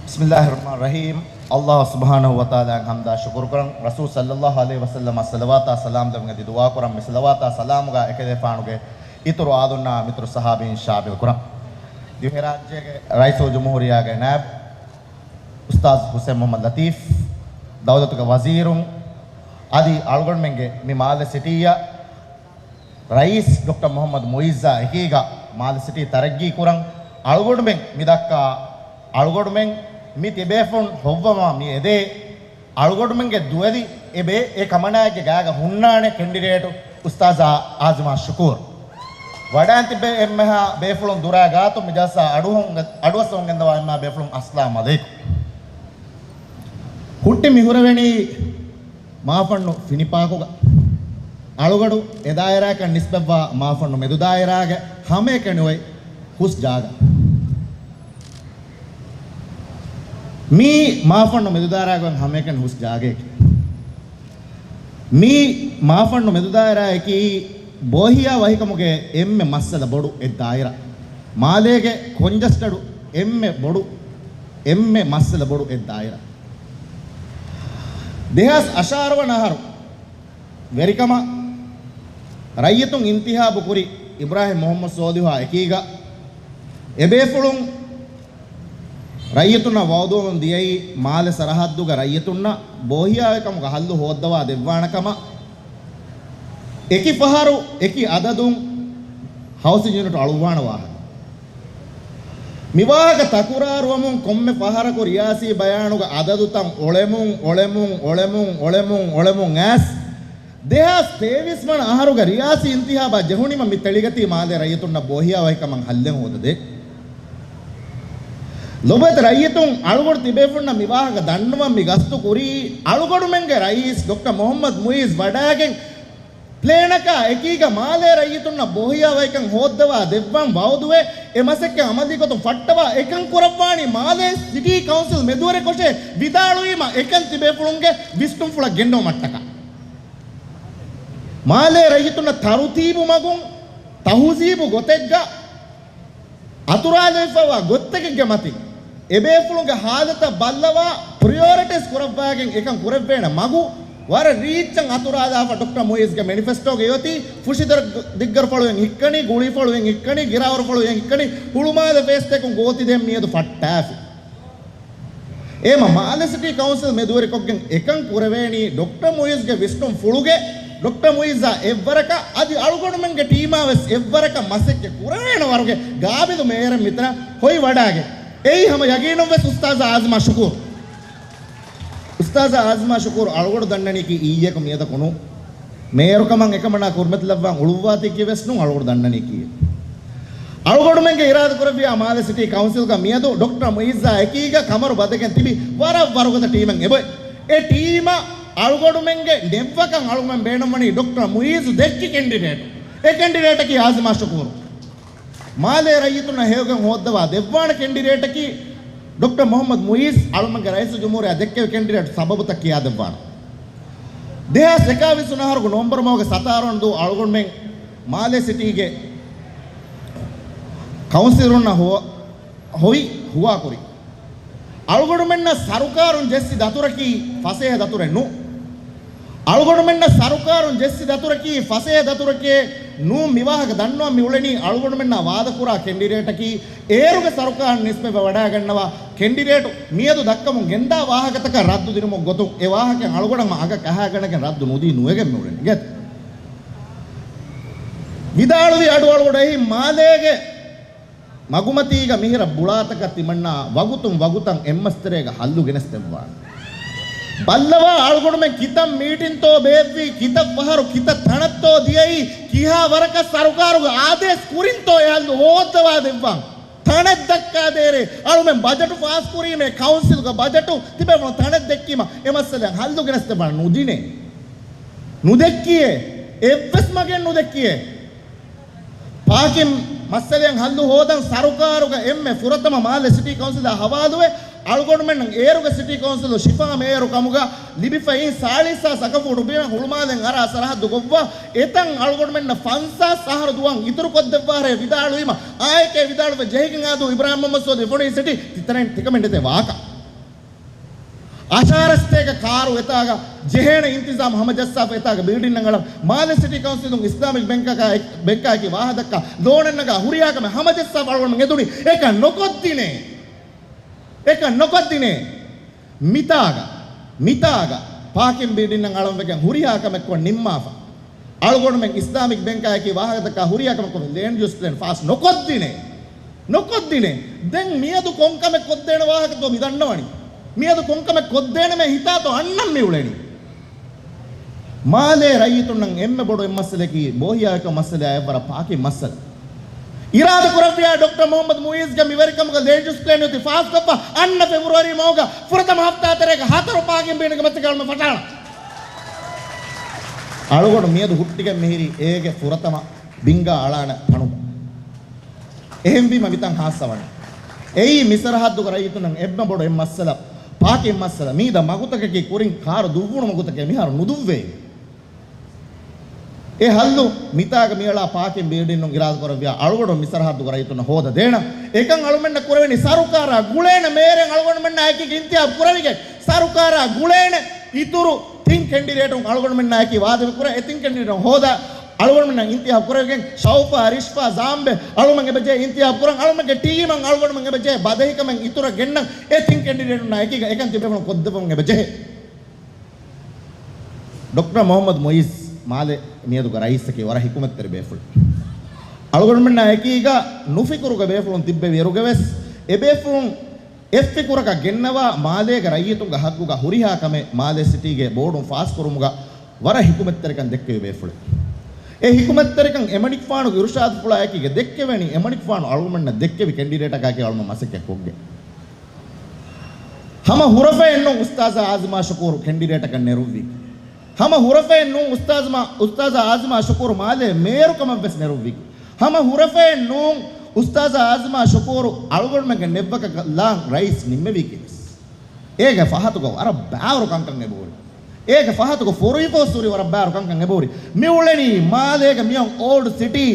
ބިސްމިއްލާހިއްރަޙްމާނިއްރަޙީމް. ﷲ ސުބްޙާނަހޫ ވަތަޢާލާއަށް ޙަމްދާ ޝުކުރުކުރަން، ރަސޫލު ޞައްލައްލާހު ޢަލައިހި ވަސައްލަމަށް ޞަލަވާތާ ސަލާމް ލެއްވުން އެދި ދުޢާކުރަން، މި ޞަލަވާތާ ސަލާމުގަ އެކަލޭފާނުގެ އިތުރު އާލުންނާ މިތުރު ޞަޙާބީން ޝާމިލްކުރަން. ދިވެހިރާއްޖޭގެ ރައީސުލްޖުމްހޫރިއްޔާގެ ނާއިބް އުސްތާޛު ޙުސެން މުޙައްމަދު ލަތީފް، ދައުލަތުގެ ވަޒީރުން، އަދި އަޅުގަނޑުމެންގެ މި މާލެ ސިޓީއަށް ރައީސް ޑޮކްޓަރ މުޙައްމަދު މުޢިއްޒާ އެކީގަ މާލެ ސިޓީ ތަރައްގީ ކުރަން، އަޅުގަނޑުމެން މި ދައްކާ، އަޅުގަނޑުމެން މި ތިބޭފުން ހޮއްވަމާ މި އެދޭ، އަޅުގަނޑުމެންގެ ދުވެލި އެބޭ، އެ ކަމަނާއެއްގެ ގާގަ ހުންނާނެ ކެންޑިޑޭޓު އުސްތާޛާ އާޒިމާ ޝުކޫރު. ވަޑައިން ތިއްބެވި އެންމެހާ ބޭފުޅުން ދުރާ ގާތުން މި ޖަލްސާ އަޑުއަހުން، އަޑުއައްސަވަން ގެންދަވާ އެންމެހާ ބޭފުޅުން އައްސަލާމް ޢަލައިކުމް. ހުއްޓި މި ހުރެވެނީ މާފަންނު ފިނި ޕާކުގަ. އަޅުގަޑު އެ ދާއިރާއަކަށް ނިސްބަތްވާ މާފަންނު މެދު ދާއިރާގެ ހަމައެކަނި އޮތް ހުސް ޖާގަ. މީ މާފަންނު މެދު ދާއިރާގެ އޮތް ހަމައެކަނި ހުސް ޖާގައެކޭ. މީ މާފަންނު މެދު ދާއިރާއަކީ ބޯހިޔާ ވަހިކަމުގެ އެންމެ މައްސަލަ ބޮޑު އެއް ދާއިރާ. މާލޭގެ ކޮންޖަސްޓަޑު އެންމެ ބޮޑު، އެންމެ މައްސަލަ ބޮޑު އެއް ދާއިރާ. ދެހާސް އަށާރަ ވަނަ އަހަރު ވެރިކަމަށް ރައްޔިތުން އިންތިހާބު ކުރި އިބްރާހިމް މުޙައްމަދު ސޯލިހާ އެކީގަ، އެބޭފުޅުން ރައްޔިތުންނަށް ވަޢުދުވަމުން ދިޔައީ، މާލެ ސަރަޙައްދުގެ ރައްޔިތުންނަށް ބޯހިޔާވެރިކަމުގެ ހައްލު ހޯއްދަވާ ދެއްވާނެ ކަމަށް، އެކި ފަހަރު އެކި އަދަދުން ހައުސިން ޔުނިޓު އަޅުއްވާނެ ވާހަކަ. މިވާހަކަ ތަކުރާރުވަމުން ކޮންމެ ފަހަރަކު ރިޔާސީ ބަޔާނުގެ އަދަދުތައް އޮޅެމުން، އޮޅެމުން، އޮޅެމުން، އޮޅެމުން، އޮޅެމުން އައިސް، ދެހާސް ތޭވީސް ވަނަ އަހަރުގެ ރިޔާސީ އިންތިހާބާ ޖެހުނީމަ މި ތެޅިގަތީ މާލޭ ރައްޔިތުންނަށް ބޯހިޔާވަހިކަމަށް ހައްލެއް ހޯދަދޭ. ލޮބުވެތި ރައްޔިތުން، އަޅުގަނޑު ތިބޭފުންނަށް މި ވާހަކަ ދަންނަވަން މި ގަސްތު ކުރީ، އަޅުގަނޑުމެންގެ ރައީސް ޑޮކްޓަރ މުހައްމަދު މުއިއްޒު ވަޑައިގެން، ޕްލޭނަކާ އެކީގަ މާލޭ ރައްޔިތުންނަށް ބޯހިޔާވަހިކަން ހޯއްދަވާ ދެއްވަން ވައުދުވެ، އެ މަސައްކަތް އަމަލީގޮތުން ފައްޓަވާ އެކަން ކުރައްވާނީ މާލޭ ސިޓީ ކައުންސިލް މެދުވެރިކޮށޭ ވިދާޅުވީމަ އެކަން ތިބޭފުޅުންގެ ވިސްނުންފުޅަށް ގެންނެވުމަށްޓަކާ. މާލޭ ރައްޔިތުންނަށް ތަރުތީބު މަގުން، ތަހުޒީބު ގޮތެއްގަ، އަތުރާލެވިފައިވާ ގޮތްތަކެއްގެ މަތިން އެބޭފުޅުންގެ ހާލަތަށް ބައްލަވާ، ޕްރިއޮރިޓައިޒް ކުރައްވާގެން އެކަން ކުރެއްވޭނެ މަގު ވަރަށް ރީއްޗަށް އަތުރާލާފަ ޑޮކްޓަރ މުއިއްޒުގެ މެނިފެސްޓޯގައި އޮތީ، ފުށިދަރު ދިއްގަރުފަޅުއިން ހިއްކަނީ، ގުޅީފަޅުއިން ހިއްކަނީ، ގިރާވަރުފަޅުއިން ހިއްކަނީ، ހުޅުމާލެ ފޭސްތަކުން ގޯތިދޭން މިއަދު ފައްޓާފި. އެހެމަ މާލެ ސިޓީ ކައުންސިލް މެދުވެރިކޮށްގެން އެކަން ކުރެވޭނީ ޑޮކްޓަރ މުއިއްޒުގެ ވިސްނުން ފުޅުގެ، ޑޮކްޓަރ މުއިއްޒާ އެއްވަރަކަށް އަދި އަޅުގަނޑުމެންގެ ޓީމާ ވެސް އެއްވަރަކަށް މަސައްކަތް ކުރެވޭނެ ވަރުގެ ގާބިލު މޭޔަރެއް މިތަނަށް ހޮވި ވަޑައިގެން. އެއީ ހަމަ ޔަގީނުން ވެސް އުސްތާޒާ އާޒިމާ ޝުކޫރު. އުސްތާޒާ އާޒިމާ ޝުކޫރު އަޅުގަނޑު ދަންނަނީކީ އިއްޔެކު މިއަދަކު ނޫން. މޭޔަރުކަމަށް އެކަމަނާ ކުރިމަތިލައްވާން އުޅުއްވާތީކީ ވެސް ނޫން އަޅުގަނޑު ދަންނަނީކީ. އަޅުގަނޑުމެންގެ އިރާދަ ކުރެއްވިޔާ މާލެ ސިޓީ ކައުންސިލްގަ މިއަދު ޑޮކްޓަރ މުއިއްޒާ އެކީގަ ކަމަރު ބަދެގެން ތިބި ވަރަށް ވަރުގަދަ ޓީމެއް އެބޮތް. އެ ޓީމަށް އަޅުގަނޑުމެންގެ ނެއްވަކަން އަޅުގަނޑުމެން ބޭނުންވަނީ ޑޮކްޓަރ މުއިއްޒު ދެއްކި ކެންޑިޑޭޓް. އެ ކެންޑިޑޭޓަކީ އާޒިމާ ޝުކޫރު. މާލޭ ރައްޔިތުންނަށް ހެޔޮގަން ހޯއްދަވާ ދެއްވާނެ ކެންޑިޑޭޓަކީ ޑޮކްޓަރ މުހައްމަދު މުއިއްޒު، އަޅުމެންގެ ރައީސުލްޖުމްހޫރިއްޔާ ދެއްކެވި ކެންޑިޑޭޓް ސަބަބުތައް ކިޔާދެއްވާނެ. ދެހާސް އެކާވީސް ވަނަ އަހަރުގެ ނޮވެމްބަރު މަހުގެ ސަތާރަ ވަނަ ދުވަހު އަޅުގަނޑުމެން މާލޭ ސިޓީގެ ކައުންސިލަރުންނާ ހޮ-، ހޮވި ހުވާކުރި. އަޅުގަނޑުމެންނަށް ސަރުކާރުން ޖެއްސި ދަތުރަކީ ފަސޭހަ ދަތުރެއް ނޫން. އަޅުގަނޑުމެންނަށް ސަރުކާރުން ޖެއްސި ދަތުރަކީ ފަސޭހަ ދަތުރެކޭ ނޫން. މިވާހަކަ ދަންނަވަން މިއުޅެނީ އަޅުގަނޑުމެންނާ ވާދަކުރާ ކެންޑިޑޭޓަކީ އޭރުގެ ސަރުކާރަށް ނިސްބަތްވެ ވަޑައިގަންނަވާ ކެންޑިޑޭޓު މިއަދު ދައްކަމުން ގެންދާ ވާހަކަތަކަށް ރައްދު ދިނުމުގެ ގޮތުން. އެ ވާހަކައިން އަޅުގަނޑަށް އަގަކަށް އަހާގަނެގެން ރައްދު ނުދީ ނުވެގެން މިއުޅެނީ. ގެ ވިދާޅުވި އަޑުއަޅުގަޑު އެހީ މާލޭގެ މަގުމަތީގަ މިހިރަ ބުޅާތަކަށް ތިމަންނާ ވަގުތުން ވަގުތަށް އެއްމަސްތެރޭގަ ހައްލު ގެނެސްދެއްވާނެ. ބައްލަވާ އަޅުގަނޑުމެން ކިތައް މީޓިންތޯ ބޭއްވީ، ކިތައް ފަހަރު ކިތައް ތަނަށްތޯ ދިޔައީ، ކިހާ ވަރަކަށް ސަރުކާރުގެ އާދޭސް ކުރިންތޯ އެ ހައްލު ހޯއްދަވާ ދެއްވާން. ތަނެއް ދައްކާދޭރޭ. އަޅުމެން ބަޖެޓު ފާސްކުރީމޭ، ކައުންސިލްގެ ބަޖެޓު ތިބެވުނު ތަނެއް ދެއްކީމަ އެ މައްސަލައަށް ހައްލު ގެނެސްދެއްވާނެ. ނުދިނޭ. ނުދެއްކިޔޭ. އެއްވެސް މަގެއް ނުދެއްކިޔޭ. ޕާކިން މައްސަލައަށް ހައްލު ހޯދަން ސަރުކާރުގެ އެންމެ ފުރަތަމަ މާލެ ސިޓީ ކައުންސިލާ ހަވާލުވެ، އަޅުގަނޑުމެންނަށް އޭރުގެ ސިޓީ ކައުންސިލު ޝިފާ މޭޔަރު ކަމުގަ ލިބިފައި ސާޅީސް ހާސް އަކަފޫޓު ބިމެއް ހުޅުމާލެން އަރާ ސަރަހައްދު ކޮށްވާ، އެތަން އަޅުގަނޑުމެންނަށް ފަންސާސް އަހަރު ދުވަހުން އިތުރު ކޮށްދެއްވާރޭ ވިދާޅުވީމަ، އާއެކޭ ވިދާޅުވެ ޖެހިގެން އާދޫ އިބްރާހިމް މުހައްމަދު ސޯލިހު ފޮނި ސިޓީ ތިތަނެއް ތިކަމެން ދެތޭ ވާކަ. އަށާރަސްތޭކަ ކާރު އެތާގަ ޖެހޭނެ އިންތިޒާމް ހަމަޖައްސާފަ އެތާގަ ބިލްޑިން ނަގަޅަ މާލެ ސިޓީ ކައުންސިލުން އިސްލާމިކް ބެންކަކާ، ބެންކާއެކީ ވާހަކަ ދައްކާ ލޯނެއް ނަގާ ހުރިހާ ކަމެއް ހަމަޖައްސާފަ އަޅުގަނޑު އެދުނީ އެކަން ނުކޮށްދިނޭ. އެކަން ނުކޮށްދިނޭ. މިތާގަ، މިތާގަ ޕާކިން ބިލްޑިން ނަގަޅަން ވެގެން ހުރިހާ ކަމެއް ކޮށް ނިންމާފަ. އަޅުގަނޑުމެން އިސްލާމިކް ބެންކާއެކީ ވާހަކަ ދައްކާ ހުރިހާ ކަމެއް ކޮށް ލޭންޑް ޔޫސް ޕްލޭން ފާސް ނުކޮށްދިނޭ. ނުކޮށްދިނޭ. ދެން މިއަދު ކޮން ކަމެއް ކޮށްދޭނެ ވާހަކަތޯ މި ދަންނަވަނީ؟ މިއަދު ކޮން ކަމެއް ކޮށްދޭނެމޭ ހިތާތޯ އަންނަން މި އުޅެނީ. މާލޭ ރައްޔިތުންނަށް އެންމެ ބޮޑު އެއް މައްސަލައަކީ ބޯހިޔާވެރިކަމުގެ މައްސަލައާ އެއްވަރަށް ޕާކިން މައްސަލަ. އިރާދަ ކުރެއްވިޔާ ޑޮކްޓަރ މުހައްމަދު މުއިއްޒުގެ މިވެރިކަމުގެ ލޭންޑް ޔޫސް ޕްލޭން އޮތީ ފާސްކޮށްފަ އަންނަ ފެބްރުއަރީ މަހުގަ ފުރަތަމަ ހަފްތާ ތެރޭގަ ހަތަރު ޕާކިން ބިލްޑިންގެ މަސައްކަތް އަޅުމެން ފަށާނަން. އަޅުގަނޑު މިއަދު ހުއްޓިގެން މިހިރީ އޭގެ ފުރަތަމަ ބިންގާ އަޅާނެ ތަނުގަ. އެހެންވީމަ މިތަން ހާއްސަވަނީ. އެއީ މި ސަރަހައްދުގެ ރައްޔިތުންނަށް އެންމެ ބޮޑު އެއް މައްސަލަ، ޕާކިން މައްސަލަ. މީދަ މަގުތަކަކީ ކުރިން ކާރު ދުއްވުނު މަގުތަކޭ މިހާރު ނުދުއްވޭ. އެ ހައްލު މިތާގަ މިއަޅާ ޕާކިން ބިލްޑިން އިރާދަ ކުރެއްވިޔާ އަޅުގަނޑު މި ސަރަހައްދުގެ ރައްޔިތުންނަށް ހޯދަ ދޭނަން. އެކަން އަޅުމެންނަށް ކުރެވެނީ ސަރުކާރާ ގުޅޭނެ މޭރެއް އަޅުގަނޑުމެންނާ އެކީގަ އިންތިހާބު ކުރެވިގެން ސަރުކާރާ ގުޅޭނެ އިތުރު ތިން ކެންޑިޑޭޓުން އަޅުގަނޑުމެންނާ އެކީ ވާދަވެ ކުރާ އެ ތިން ކެންޑިޑޭޓުން ހޯދާ އަޅުގަނޑުމެންނަށް އިންތިހާބު ކުރެވިގެން ޝައުފާ، ރިޝްފާ، ޒާމްބެ އަޅުމެން އެބަޖެހޭ އިންތިހާބު ކުރަން އަޅުމެންގެ ޓީމަށް އަޅުގަނޑުމެން އެބަޖެހޭ ބަދަހިކަމެއް އިތުރަށް ގެންނަން އެ ތިން ކެންޑިޑޭޓުންނާ އެކީގަ އެކަން ތިބޭފުޅުން ކޮށްދެއްވަމުން އެބަޖެހޭ. ޑޮކްޓަރ މުހައްމަދު މުއިއްޒު މާލެ މިއަދުގެ ރައީސަކީ ވަރަށް ހިކުމަތްތެރި ބޭފުޅެއް. އަޅުގަނޑުމެންނާ އެކީގަ ނުފިކުރުގެ ބޭފުޅުން ތިއްބެވި އިރުގަވެސް އެބޭފުޅުން އެއްފިކުރަކަށް ގެންނަވާ މާލޭގެ ރައްޔިތުންގެ ހައްގުގަ ހުރިހާ ކަމެއް މާލޭ ސިޓީގެ ބޯޑުން ފާސްކުރުމުގަ ވަރަށް ހިކުމަތްތެރިކަން ދެއްކެވި ބޭފުޅެއް. އެ ހިކުމަތްތެރިކަން އެމަނިކުފާނުގެ އިރުޝާދުފުޅާއެކީގަ ދެއްކެވޭނީ އެމަނިކުފާނު އަޅުގަނޑަށް ދެއްކެވި ކެންޑިޑޭޓަކާއެކީ އަޅުގަނޑު މަސައްކަތް ކޮށްގެން. ހަމަ ހުރަފައެއް ނޫން އުސްތާޒާ އާޒިމާ ޝުކޫރު ކެންޑިޑޭޓަކަށް ނެރުއްވީ. ހަމަ ހުރަފައެއް ނޫން އުސްތާޒު މާ-، އުސްތާޒާ އާޒިމާ ޝުކޫރު މާލޭ މޭޔަރުކަމަށްވެސް ނެރުއްވީ. ހަމަ ހުރަފައެއް ނޫން އުސްތާޒާ އާޒިމާ ޝުކޫރު އަޅުގަނޑުމެންގެ ނެއްވަކަށް ލާން ރައީސް ނިންމެވީކީވެސް. އޭގެ ފަހަތުގަ ވަރަށް ބާރު ކަންކަން އެބަހުރި. އޭގެ ފަހަތުގަ ފޮރުވިފަވަސް ހުރި ވަރަށް ބާރު ކަންކަން އެބަހުރި. މިއުޅެނީ މާލޭގެ މިއޮން އޯލްޑް ސިޓީ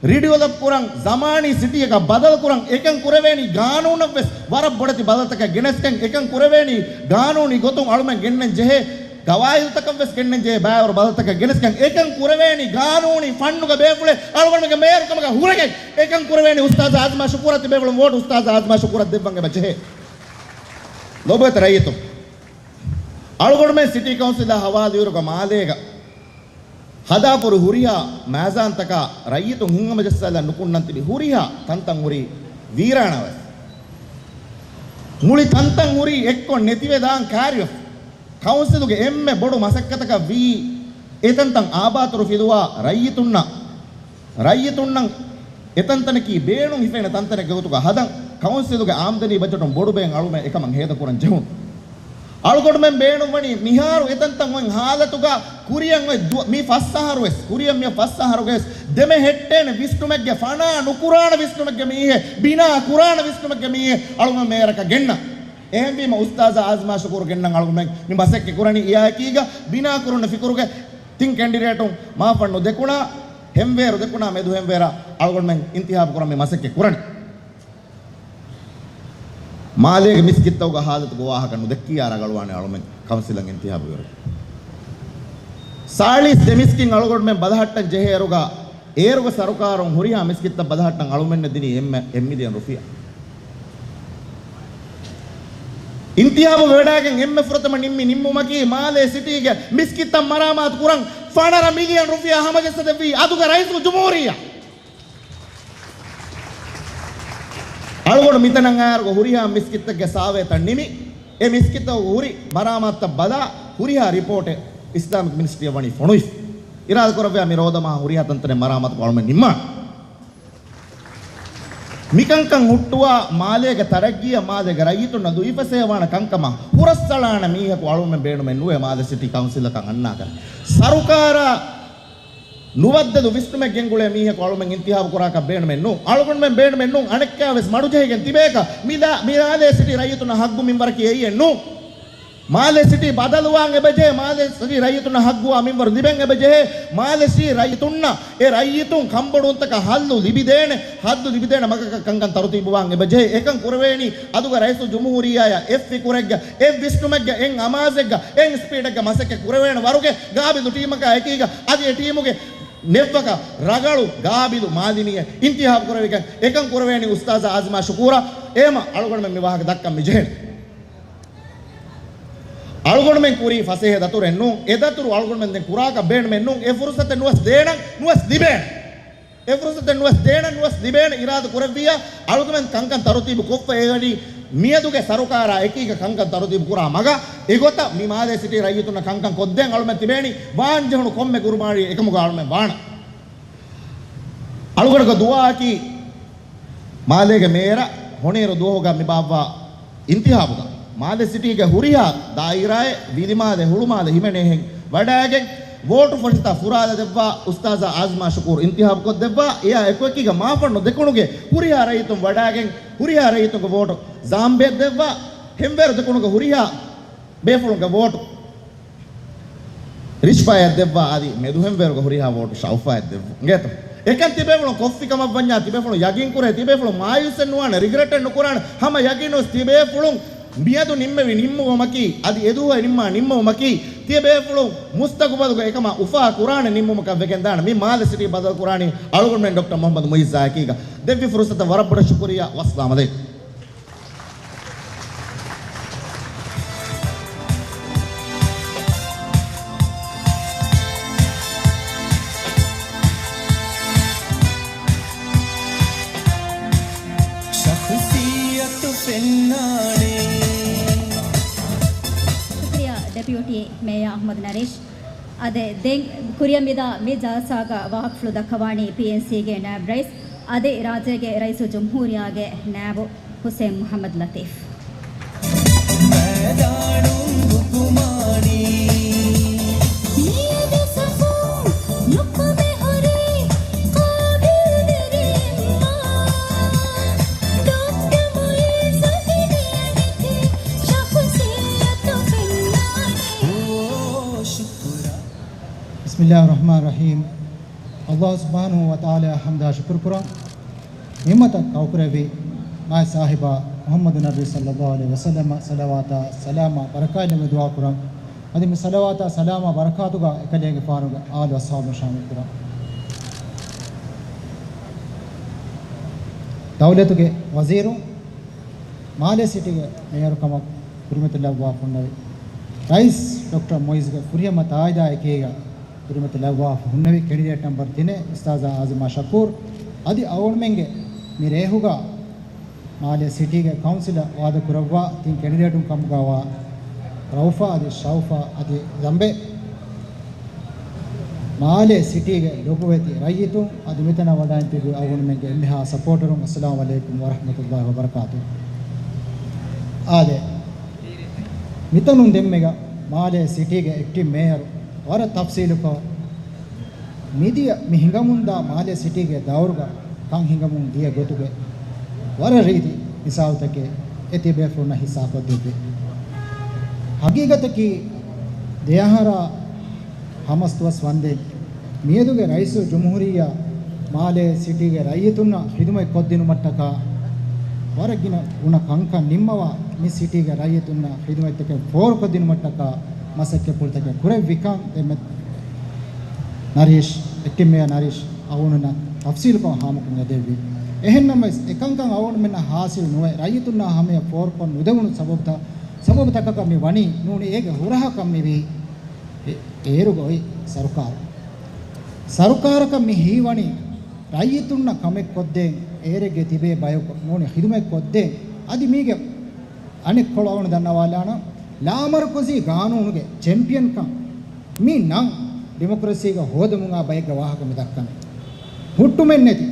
ރީޑިވެލޮޕް ކުރަން، ޒަމާނީ ސިޓީއަކަށް ބަދަލު ކުރަން. އެކަން ކުރެވޭނީ ގާނޫނަށްވެސް ވަރަށް ބޮޑެތި ބަދަލުތަކެއް ގެނެސްގެން، އެކަން ކުރެވޭނީ ގާނޫނީ ގޮތުން އަޅުމެން ގެންނަން ޖެހޭ ގަވާއިދުތަކަށްވެސް ގެންނަން ޖެހޭ ބައިވަރު ބަދަލުތަކެއް ގެނެސްގެން، އެކަން ކުރެވޭނީ ގާނޫނީ ފަންނުގެ ބޭފުޅެއް އަޅުގަނޑުމެންގެ މޭޔަރުކަމަކަށް ހުރެގެން. އެކަން ކުރެވޭނީ އުސްތާޒާ އާޒިމާ ޝުކޫރަށް ތިބޭފުޅުން ވޯޓް އުސްތާޒާ އާޒިމާ ޝުކޫރަށް ދެއްވަން އެބަ ޖެހޭ. ލޯބިވެތި ރައްޔިތުން، އަޅުގަނޑުމެން ސިޓީ ކައުންސިލާ ހަވާލުވިއިރުގަ މާލޭގަ ހަދާފަ ހުރި ހުރިހާ މައިޒާންތަކާ ރައްޔިތުން ހިތްހަމަޖައްސާލަން ނުކުންނަން ތިބި ހުރިހާ ތަންތަން ހުރީ ވީރާނާވެފަ. މުޅި ތަންތަން ހުރީ އެއްކޮށް ނެތިވެދާން ކާރިވެފަ. ކައުންސިލުގެ އެންމެ ބޮޑު މަސައްކަތަކަށް ވީ އެތަންތަން އާބާތުރު ފިލުވާ ރައްޔިތުންނަށް، ރައްޔިތުންނަށް އެތަންތަނަކީ ބޭނުން ހިފޭނެ ތަންތަނެއްގެ ގޮތުގަ ހަދަން. ކައުންސިލުގެ އާމްދަނީ ބަޖެޓުން ބޮޑު ބޭން އަޅުމެން އެކަމަށް ހޭދަކުރަން ޖެހުނު. އަޅުގަނޑުމެން ބޭނުންވަނީ މިހާރު އެތަންތަން އޮތް ހާލަތުގަ ކުރިއަށް އޮތް ދު-، މި ފަސް އަހަރުވެސް، ކުރިއަށް މި ފަސް އަހަރުގަވެސް ދެމެހެއްޓޭނެ ވިސްނުމެއްގެ، ފަނާ ނުކުރާނެ ވިސްނުމެއްގެ މީހެއް، ބިނާ ކުރާނެ ވިސްނުމެއްގެ މީހެއް އަޅުގަނޑު މޭޔަރަކަށް ގެންނަން. އެހެންވީމަ އުސްތާޒާ އާޒިމާ ޝުކޫރު ގެންނަން އަޅުގަނޑުމެން މި މަސައްކަތް ކުރަނީ. އެއާއެކީގަ ބިނާ ކުރުން ފިކުރުގެ ތިން ކެންޑިޑޭޓުން މާފަންނު ދެކުނާ، ހެންވޭރު ދެކުނާ، މެދު ހެންވޭރާ އަޅުގަނޑުމެން އިންތިހާބު ކުރަން މި މަސައްކަތް ކުރަނީ. މާލޭގެ މިސްކިތްތަކުގެ ހާލަތުގެ ވާހަކަ ނުދެއްކިޔާ ރަގަޅުވާނެ އަޅުމެން ކައުންސިލަށް އިންތިހާބު ވިއިރު. ސާޅީސް ދެ މިސްކިތް އަޅުގަނޑުމެން ބަލަހައްޓަން ޖެހޭ އިރުގަ އޭރުގެ ސަރުކާރުން ހުރިހާ މިސްކިތްތައް ބަލަހައްޓަން އަޅުމެންނަށް ދިނީ އެންމެ އެއް މިލިއަން ރުފިޔާ. އިންތިހާބު ވެވަޑައިގެން އެންމެ ފުރަތަމަ ނިންމި ނިންމުމަކީ މާލޭ ސިޓީގެ މިސްކިތްތައް މަރާމާތު ކުރަން ފަނަރަ މިލިއަން ރުފިޔާ ހަމަޖައްސަދެއްވީ އަދުގެ ރައީސުލްޖުމްހޫރިއްޔާ. އަޅުގަނޑު މިތަނަށް އައިއިރުގަ ހުރިހާ މިސްކިތްތަކުގެ ސާވޭތައް ނިމި، އެ މިސްކިތްތަކުގެ ހުރި މަރާމާތުތައް ބަލާ، ހުރިހާ ރިޕޯޓެއް އިސްލާމިކް މިނިސްޓްރީއަށް ވަނީ ފޮނުވިފަ. އިރާދަކުރެއްވިއްޔާ މި ރޯދަމަހަށް ހުރިހާ ތަންތަނެއް މަރާމާތުކޮށް އަޅުމެން ނިންމާނެ. މިކަންކަން ހުއްޓުވާ މާލޭގެ ތަރައްގީއަށް މާލޭގެ ރައްޔިތުންނަށް ދުއިފަސޭހަވާނެ ކަންކަމަށް ހުރަސްއަޅާނެ މީހަކު އަޅުމެން ބޭނުމެއް ނުވޭ މާލެ ސިޓީ ކައުންސިލަކަށް އަންނާކަށް. ސަރުކާރާ ނުބައްދަލު ވިސްނުމެއް ގެންގުޅޭ މީހަކު އަޅުމެން އިންތިހާބު ކުރާކަށް ބޭނުމެއް ނޫން. އަޅުގަނޑުމެން ބޭނުމެއް ނޫން އަނެއްކާވެސް މަޑުޖެހިގެން ތިބޭކަށް. މިލާ-، މި މާލޭ ސިޓީ ރައްޔިތުންނަށް ހައްގު މިންވަރަކީ އެއީއެއް ނޫން. މާލެ ސިޓީ ބަދަލުވާން އެބަޖެހޭ، މާލެ ސިޓީ ރައްޔިތުންނަށް ހައްގުވާ މިންވަރު ލިބެން އެބަޖެހޭ، މާލެ ސިޓީ ރައްޔިތުންނަށް އެ ރައްޔިތުން ކަންބޮޑުވުންތަކަށް ހައްލު ލިބިދޭނެ، ހައްލު ލިބިދޭނެ މަގަކަށް ކަންކަން ތަރުތީބުވާން އެބަޖެހޭ. އެކަން ކުރެވޭނީ އަދުގެ ރައީސުލްޖުމްހޫރިއްޔާއަށް އެއް ފިކުރެއްގަ، އެއް ވިސްނުމެއްގަ، އެއް އަމާޒެއްގަ، އެއް ސްޕީޑެއްގަ މަސައްކަތް ކުރެވޭނެ ވަރުގެ ގާބިލު ޓީމަކާ އެކީގަ އަދި އެ ޓީމުގެ ނެއްވަކަށް ރަގަޅު ގާބިލު މާލެ މީހެއް އިންތިހާބު ކުރެވިގެން އެކަން ކުރެވޭނީ އުސްތާޒާ އާޒިމާ ޝުކޫރަށް. އެހެމަ އަޅުގަނޑުމެން މި ވާހަކަ ދައްކަން މި ޖެހޭނެ. އަޅުގަނޑުމެން ކުރީ ފަސޭހަ ދަތުރެއް ނޫން. އެ ދަތުރު އަޅުގަނޑުމެން ދެން ކުރާކަށް ބޭނުމެއް ނޫން. އެ ފުރުސަތެއް ނުވެސް ދޭނަން، ނުވެސް ލިބޭނެ. އެ ފުރުސަތެއް ނުވެސް ދޭނަން، ނުވެސް ލިބޭނެ. އިރާދަ ކުރެއްވިއްޔާ އަޅުގަނޑުމެން ކަންކަން ތަރުތީބު ކޮށްފަ އެވަނީ މިއަދުގެ ސަރުކާރާ އެކީގަ ކަންކަން ތަރުތީބު ކުރާ މަގަށް. އެގޮތަށް މި މާލޭ ސިޓީ ރައްޔިތުންނަށް ކަންކަން ކޮށްދޭން އަޅުމެން ތިބޭނީ. ވާންޖެހުނު ކޮންމެ ގުރުބާނީ އެކަމުގަ އަޅުމެން ވާނަން. އަޅުގަނޑުގެ ދުޢާއަކީ މާލޭގެ މޭޔަރަށް ހޮނޭރު ދުވަހުގަ މި ބާއްވާ އިންތިހާބުގަ މާލެ ސިޓީގެ ހުރިހާ ދާއިރާއެއް، ވިލިމާލެ، ހުޅުމާލެ ހިމެނޭހެން ވަޑައިގެން، ވޯޓު ފޮށިތައް ފުރާލަދެއްވާ އުސްތާޒާ އާޒިމާ ޝުކޫރު އިންތިހާބުކޮށްދެއްވާ. އެއާ އެކުއެކީގަ މާފަންނު ދެކުނުގެ ހުރިހާ ރައްޔިތުން ވަޑައިގެން، ހުރިހާ ރައްޔިތުންގެ ވޯޓު ޒާމްބޭއަށް ދެއްވާ. ހެންވޭރު ދެކުނުގެ ހުރިހާ ބޭފުޅުންގެ ވޯޓު ރިޝްފާއަށް ދެއްވާ، އަދި މެދުހެންވޭރުގެ ހުރިހާ ވޯޓު ޝައުފާއަށް ދެއްވުން. އިނގޭތޯ؟ އެކަން ތިބޭފުޅުން ކޮށްފި ކަމަށްވަންޏާ، ތިބޭފުޅުން ޔަގީންކުރޭ، ތިބޭފުޅުން މާޔޫސެއް ނުވާނެ، ރިގްރެޓެއް ނުކުރާނެ. ހަމަ ޔަގީނުވެސް ތިބޭފުޅުން މިއަދު ނިންމެވި ނިންމުމަކީ، އަދި އެދުވަހު ނިންމާ ނިންމުމަކީ، ތިޔަބޭފުޅުން މުސްތަގުބަލުގަ އެކަމާ އުފާ ކުރާނެ ނިންމުމަކަށް ވެގެންދާނެ. މި މާލެ ސިޓީ ބަދަލުކުރާނީ އަޅުގަނޑުމެން ޑޮކްޓަރ މުޙައްމަދު މުޢިއްޒާ އެކީގަ. ދެއްވި ފުރުސަތަށް ވަރަށް ބޮޑަށް ޝުކުރިއްޔާ. ވައްސަލާމް ޢަލައިކުމް. ޝަޚުޞިއްޔަތު ޑެޕިއުޓީ މޭޔާ އަޙްމަދު ނަރީޝް. އާދެ، ދެން ކުރިއަށް މިދާ މި ޖަލްސާގަ ވާހަކަފުޅު ދައްކަވާނީ ޕީއެންސީގެ ނާއިބު ރައީސް، އާދެ، ރާއްޖޭގެ ރައީސުލްޖުމްހޫރިއްޔާގެ ނާއިބު ޙުސެއިން މުޙައްމަދު ލަތީފް. މައިދާނުން ހުކުމާނީ. ބިސްމިއްލާހިއްރަޙްމާނިއްރަޙީމް. ﷲ ސުބްޙާނަހޫ ވަތަޢާލާއަށް ޙަމްދާ ޝުކުރު ކުރަން. ނިޢުމަތަށް ކައުކުރެއްވި މާތް ސާހިބާ މުޙައްމަދު ނަބީ ޞައްލައްލާހު ޢަލައިހި ވަސައްލަމަށް ޞަލަވާތާ ސަލާމާ ބަރަކާތް ނަބީ ދުޢާ ކުރަން. އަދި މި ޞަލަވާތާ ސަލާމާ ބަރަކާތުގަ އެކަލޭގެފާނުގެ އާލު އަޞްޙާބު ޝާމިލް ކުރަން. ދައުލަތުގެ ވަޒީރު، މާލޭ ސިޓީގެ މޭޔަރު ކަމަށް ކުރިމަތިލައްވާފަ ހުންނެވި ރައީސް ޑޮކްޓަރ މުޢިއްޒުގެ ފުރިހަމަ ތާއީދާ އެކީގަ ކުރިމަތިލައްވާފަ ހުންނެވި ކެނޑިޑޭޓް ނަމްބަރު ތިނެއް އުސްތާޛާ އާޒިމާ ޝަކޫރު، އަދި އަޅުގަނޑުމެންގެ މި ރޭހުގަ މާލޭ ސިޓީގެ ކައުންސިލަށް ވާދަ ކުރައްވާ ތިން ކެނޑިޑޭޓުން ކަމުގަވާ ރައުފާ އަދި ޝައުފާ އަދި ޒަމްބެ، މާލޭ ސިޓީގެ ލޮބުވެތި ރައްޔިތުން އަދި މިތަނަށް ވަޑައިން ތިބި އަޅުގަނޑުމެންގެ އެންމެހާ ސަޕޯޓަރުން، އައްސަލާމު ޢަލައިކުމް ވަރަޙްމަތުﷲ ވަބަރަކާތު. އާދެ، މިތަނުން ދެންމެގަ މާލޭ ސިޓީގެ އެކްޓިން މޭޔަރު ވަރަށް ތަފްސީލުކޮށް، މިދިޔަ މި ހިނގަމުންދާ މާލޭ ސިޓީގެ ދައުރުގަ ކަން ހިނގަމުން ދިޔަ ގޮތުގެ ވަރަށް ރީތި މިސާލުތަކެއް އެ ތިބޭފުޅުންނަށް ހިއްސާކޮށްދެއްވި. ހަގީގަތަކީ، ދެއަހަރާ ހަމަސް ދުވަސް ވަންދެން މިއަދުގެ ރައީސުލްޖުމްހޫރިއްޔާ މާލޭ ސިޓީގެ ރައްޔިތުންނަށް ޚިދުމަތް ކޮށްދިނުމަށްޓަކާ، ވަރަށް ގިނަ ގުނަ ކަންކަން ނިންމަވާ، މި ސިޓީގެ ރައްޔިތުންނަށް ޚިދުމަތްތަކެއް ފޯރުކޮށްދިނުމަށްޓަކާ މަސައްކަތްޕުޅުތަކެއް ކުރެއްވިކަން ދެންމެ ނަރީޝް، އެކްޓިން މޭޔަރ ނަރީޝް އަޅުގަނޑުމެންނަށް ތަފްސީލުކޮށް ހާމަކޮށް އެދެއްވި. އެހެންނަމަވެސް، އެކަންކަން އަޅުގަނޑުމެންނަށް ހާސިލް ނުވެ، ރައްޔިތުންނާ ހަމަޔަށް ފޯރުކޮށް ނުދެވުނު ސަބަބުތަ-، ސަބަބުތަކަކަށް މި ވަނީ. ނޫނީ އޭގެ ހުރަހަކަށް މިވީ އޭ-، އޭރުގަ އޮތް ސަރުކާރު. ސަރުކާރަކަށް މި ހީވަނީ ރައްޔިތުންނަށް ކަމެއް ކޮށްދޭން، އޭރެއްގެ ތިބޭ ބަޔަކު ނޫނީ ޚިދުމަތް ކޮށްދޭން. އަދި މީގެ އަނެއްކޮޅު އަޅުގަނޑު ދަންނަވާލާނަން، ލާމަރުކަޒީ ގާނޫނުގެ ޗެމްޕިއަންކަން މި ނަން ޑިމޮކްރަސީގަ ހޯދަމުން އާ ބައެއްގެ ވާހަކަ މި ދައްކަނީ. ހުއްޓުމެއްނެތި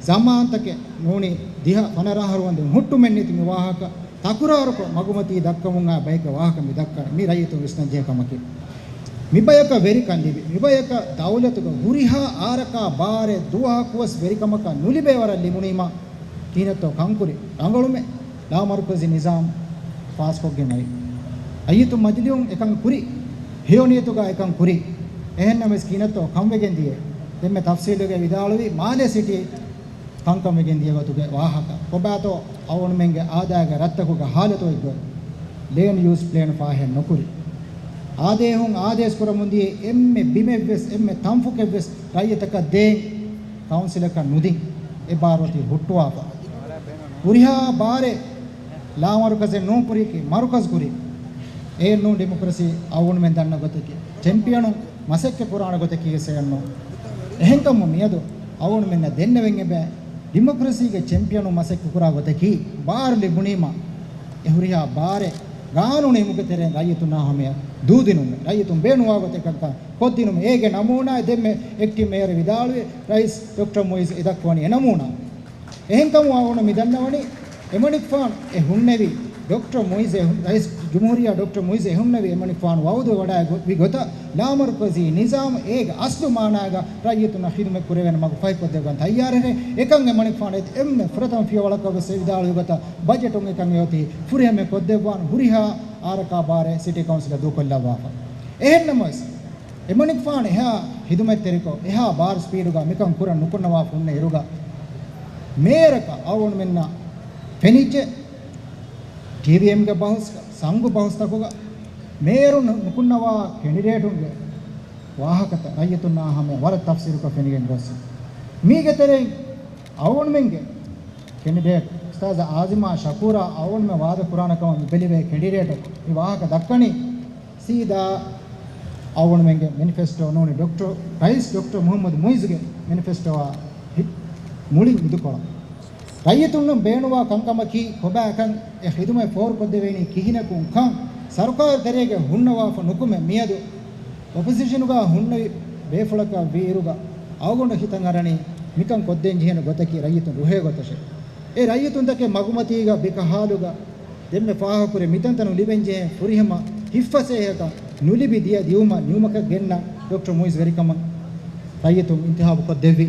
ޒަމާންތަކެއް ނޫނީ ދިހަ ފަނަރަ އަހަރު ވަންދެން ހުއްޓުމެއްނެތި މި ވާހަކަ ތަކުރާރުކޮށް މަގުމަތީ ދައްކަމުން އާ ބައެއްގެ ވާހަކަ މި ދައްކަނީ. މި ރައްޔިތުން ވިސްނަންޖެހޭ ކަމަކީ. މި ބަޔަކަށް ވެރިކަން ލިބި، މި ބަޔަކަށް ދައުލަތުގެ ހުރިހާ އާރަކާ ބާރެއް ދުވަހަކުވެސް ވެރިކަމަކަށް ނުލިބޭ ވަރަށް ލިބުނީމަ، ކިހިނެއްތޯ ކަންކުރި ރަނގަޅުމެއް ލާމަރުކަޒީ ނިޒާމް ފާސްކޮށްގެން އައި. ރައްޔިތު މަޖިލީހުން އެކަން ކުރި، ހެޔޮ ނިޔަތުގަ އެކަން ކުރި. އެހެންނަމަވެސް ކިހިނެއްތޯ ކަންވެގެން ދިޔަ. ދެންމެ ތަފްސީލުގައި ވިދާޅުވީ މާލޭ ސިޓީ ކަންކަން ވެގެން ދިޔަ ގޮތުގެ ވާހަކަ. ކޮބާތޯ އަޅުގަނޑުމެންގެ އާދައިގެ ރަށްތަކުގެ ހާލަތު އޮތްގޮތް؟ ލޭންޑް ޔޫސް ޕްލޭން ފާހެއް ނުކުރި. އާދޭހުން އާދޭސް ކުރަމުން ދިޔަ އެންމެ ބިމެއްވެސް، އެންމެ ތަންފުކެއްވެސް ރައްޔިތަކަށް ދޭން ކައުންސިލަކަށް ނުދިން. އެ ބާރު އޮތީ ހުއްޓުވާފަ. ހުރިހާ ބާރެއް ލާމަރުކަޒެއް ނޫން ކުރިއަކީ މަރުކަޒް ކުރި. އެއެއް ނޫން ޑިމޮކްރަސީ އަޅުގަނޑުމެން ދަންނަ ގޮތަކީ. ޗެމްޕިއަނުން މަސައްކަތް ކުރާނެ ގޮތަކީ ވެސް އެއެއް ނޫން. އެހެންކަމުން މިއަދު އަޅުގަނޑުމެންނަށް ދެންނެވެން އެބަ ޑިމޮކްރަސީގެ ޗެމްޕިއަނުން މަސައްކަތް ކުރާ ގޮތަކީ ބާރު ލިބުނީމަ، އެ ހުރިހާ ބާރެއް ގާނޫނު އިމުގެ ތެރެއިން ރައްޔިތުންނާ ހަމަޔަށް ދޫދިނުމެއް، ރައްޔިތުން ބޭނުންވާ ގޮތަކަށް ކޮށްދިނުމެއް. އޭގެ ނަމޫނާ ދެންމެ އެކްޓިން މޭޔަރ ވިދާޅުވި ރައީސް ޑޮކްޓަރ މުޢިއްޒު އެ ދައްކަވަނީ އެ ނަމޫނާ. އެހެންކަމުން އަޅުގަނޑު މި ދަންނަވަނީ، އެމަނިކުފާނު އެ ހުންނެވި ޑޮކްޓަރ މުޢިއްޒު އެ ހު-، ރައީސް ޖުމްހޫރިއްޔާ ޑޮކްޓަރ މުޢިއްޒު އެ ހުންނެވި އެމަނިކުފާނު ވައުދު ވަޑައި ގޮ-، ވި ގޮތަށް ލާމަރުކަޒީ ނިޒާމު އޭގެ އަސްލު މާނާގަ ރައްޔިތުންނަށް ޚިދުމަތް ކުރެވޭނެ މަގު ފަހިކޮށްދެއްވަން ތައްޔާރެއް. އެކަން އެމަނިކުފާނު އެ އެންމެ ފުރަތަމަ ފިޔަވަޅަކަށް ވެސް އެ ވިދާޅުވި ގޮތަށް ބަޖެޓުން އެކަން އެއޮތީ ފުރިހަމަޔަށް ކޮށްދެއްވާން ހުރިހާ އާރަކާ ބާރެއް ސިޓީ ކައުންސިލަށް ދޫކޮށްލައްވާފަ. އެހެންނަމަވެސް، އެމަނިކުފާނު އެހާ ޚިދުމަތްތެރިކޮށް، އެހާ ބާރު ސްޕީޑުގަ މިކަން ކުރަން ނުކުންނަވާފަ ހުންނަ އިރުގަ، މޭޔަރަކަށް އަޅުގަނޑުމެންނަށް ފެނިއްޖެ، ޓީވީއެމްގެ ބަހުސް، ސަންގު ބަހުސްތަކުގަ މޭޔަރުން ނުކުންނަވާ ކެނޑިޑޭޓުންގެ ވާހަކަތައް ރައްޔިތުންނާ ހަމަޔަށް ވަރަށް ތަފްސީލުކޮށް ފެނިގެން ގޮސް، މީގެ ތެރެއިން އަޅުގަނޑުމެންގެ ކެނޑިޑޭޓް އުސްތާޒާ އާޒިމާ ޝަކޫރާ އަޅުގަނޑުމެން ވާދަ ކުރާނެ ކަމަށް މި ބެލިވޭ ކެނޑިޑޭޓަކު މި ވާހަކަ ދައްކަނީ، ސީދާ އަޅުގަނޑުމެންގެ މެނިފެސްޓޯ ނޫނީ ޑޮކްޓަރ، ރައީސް ޑޮކްޓަރ މުޙައްމަދު މުޢިއްޒުގެ މެނިފެސްޓޯއާ ހި-، މުޅިން އިދިކޮޅަށް. ރައްޔިތުންނަށް ބޭނުންވާ ކަންކަމަކީ ކޮބާކަން، އެ ޚިދުމަތް ފޯރުކޮށްދެވޭނީ ކިހިނަކުން ކަން، ސަރުކާރު ތެރޭގަ ހުންނަވާފަ ނުކުމެ، މިއަދު އޮޕޮޒިޝަނުގަ ހުންނެވި ބޭފުޅަކާ ވީއިރުގަ އަޅުގަނޑު ހިތަށް އަރަނީ މިކަން ކޮށްދޭން ޖެހޭނެ ގޮތަކީ ރައްޔިތުން ރުހޭ ގޮތަށެ. އެ ރައްޔިތުންތަކެއް މަގުމަތީގަ ބިކަހާލުގަ ދެންމެ ފާހަގަކުރެ މިތަންތަނުން ލިބެންޖެހޭ ފުރިހަމަ ހިތްފަސޭހަކަން ނުލިބި ދިޔަ ދިއުމަށް ނިމުމަކަށް ގެންނަ ޑޮކްޓަރ މުއިޒް ވެރިކަމަށް ރައްޔިތުން އިންތިހާބު ކޮށްދެއްވި.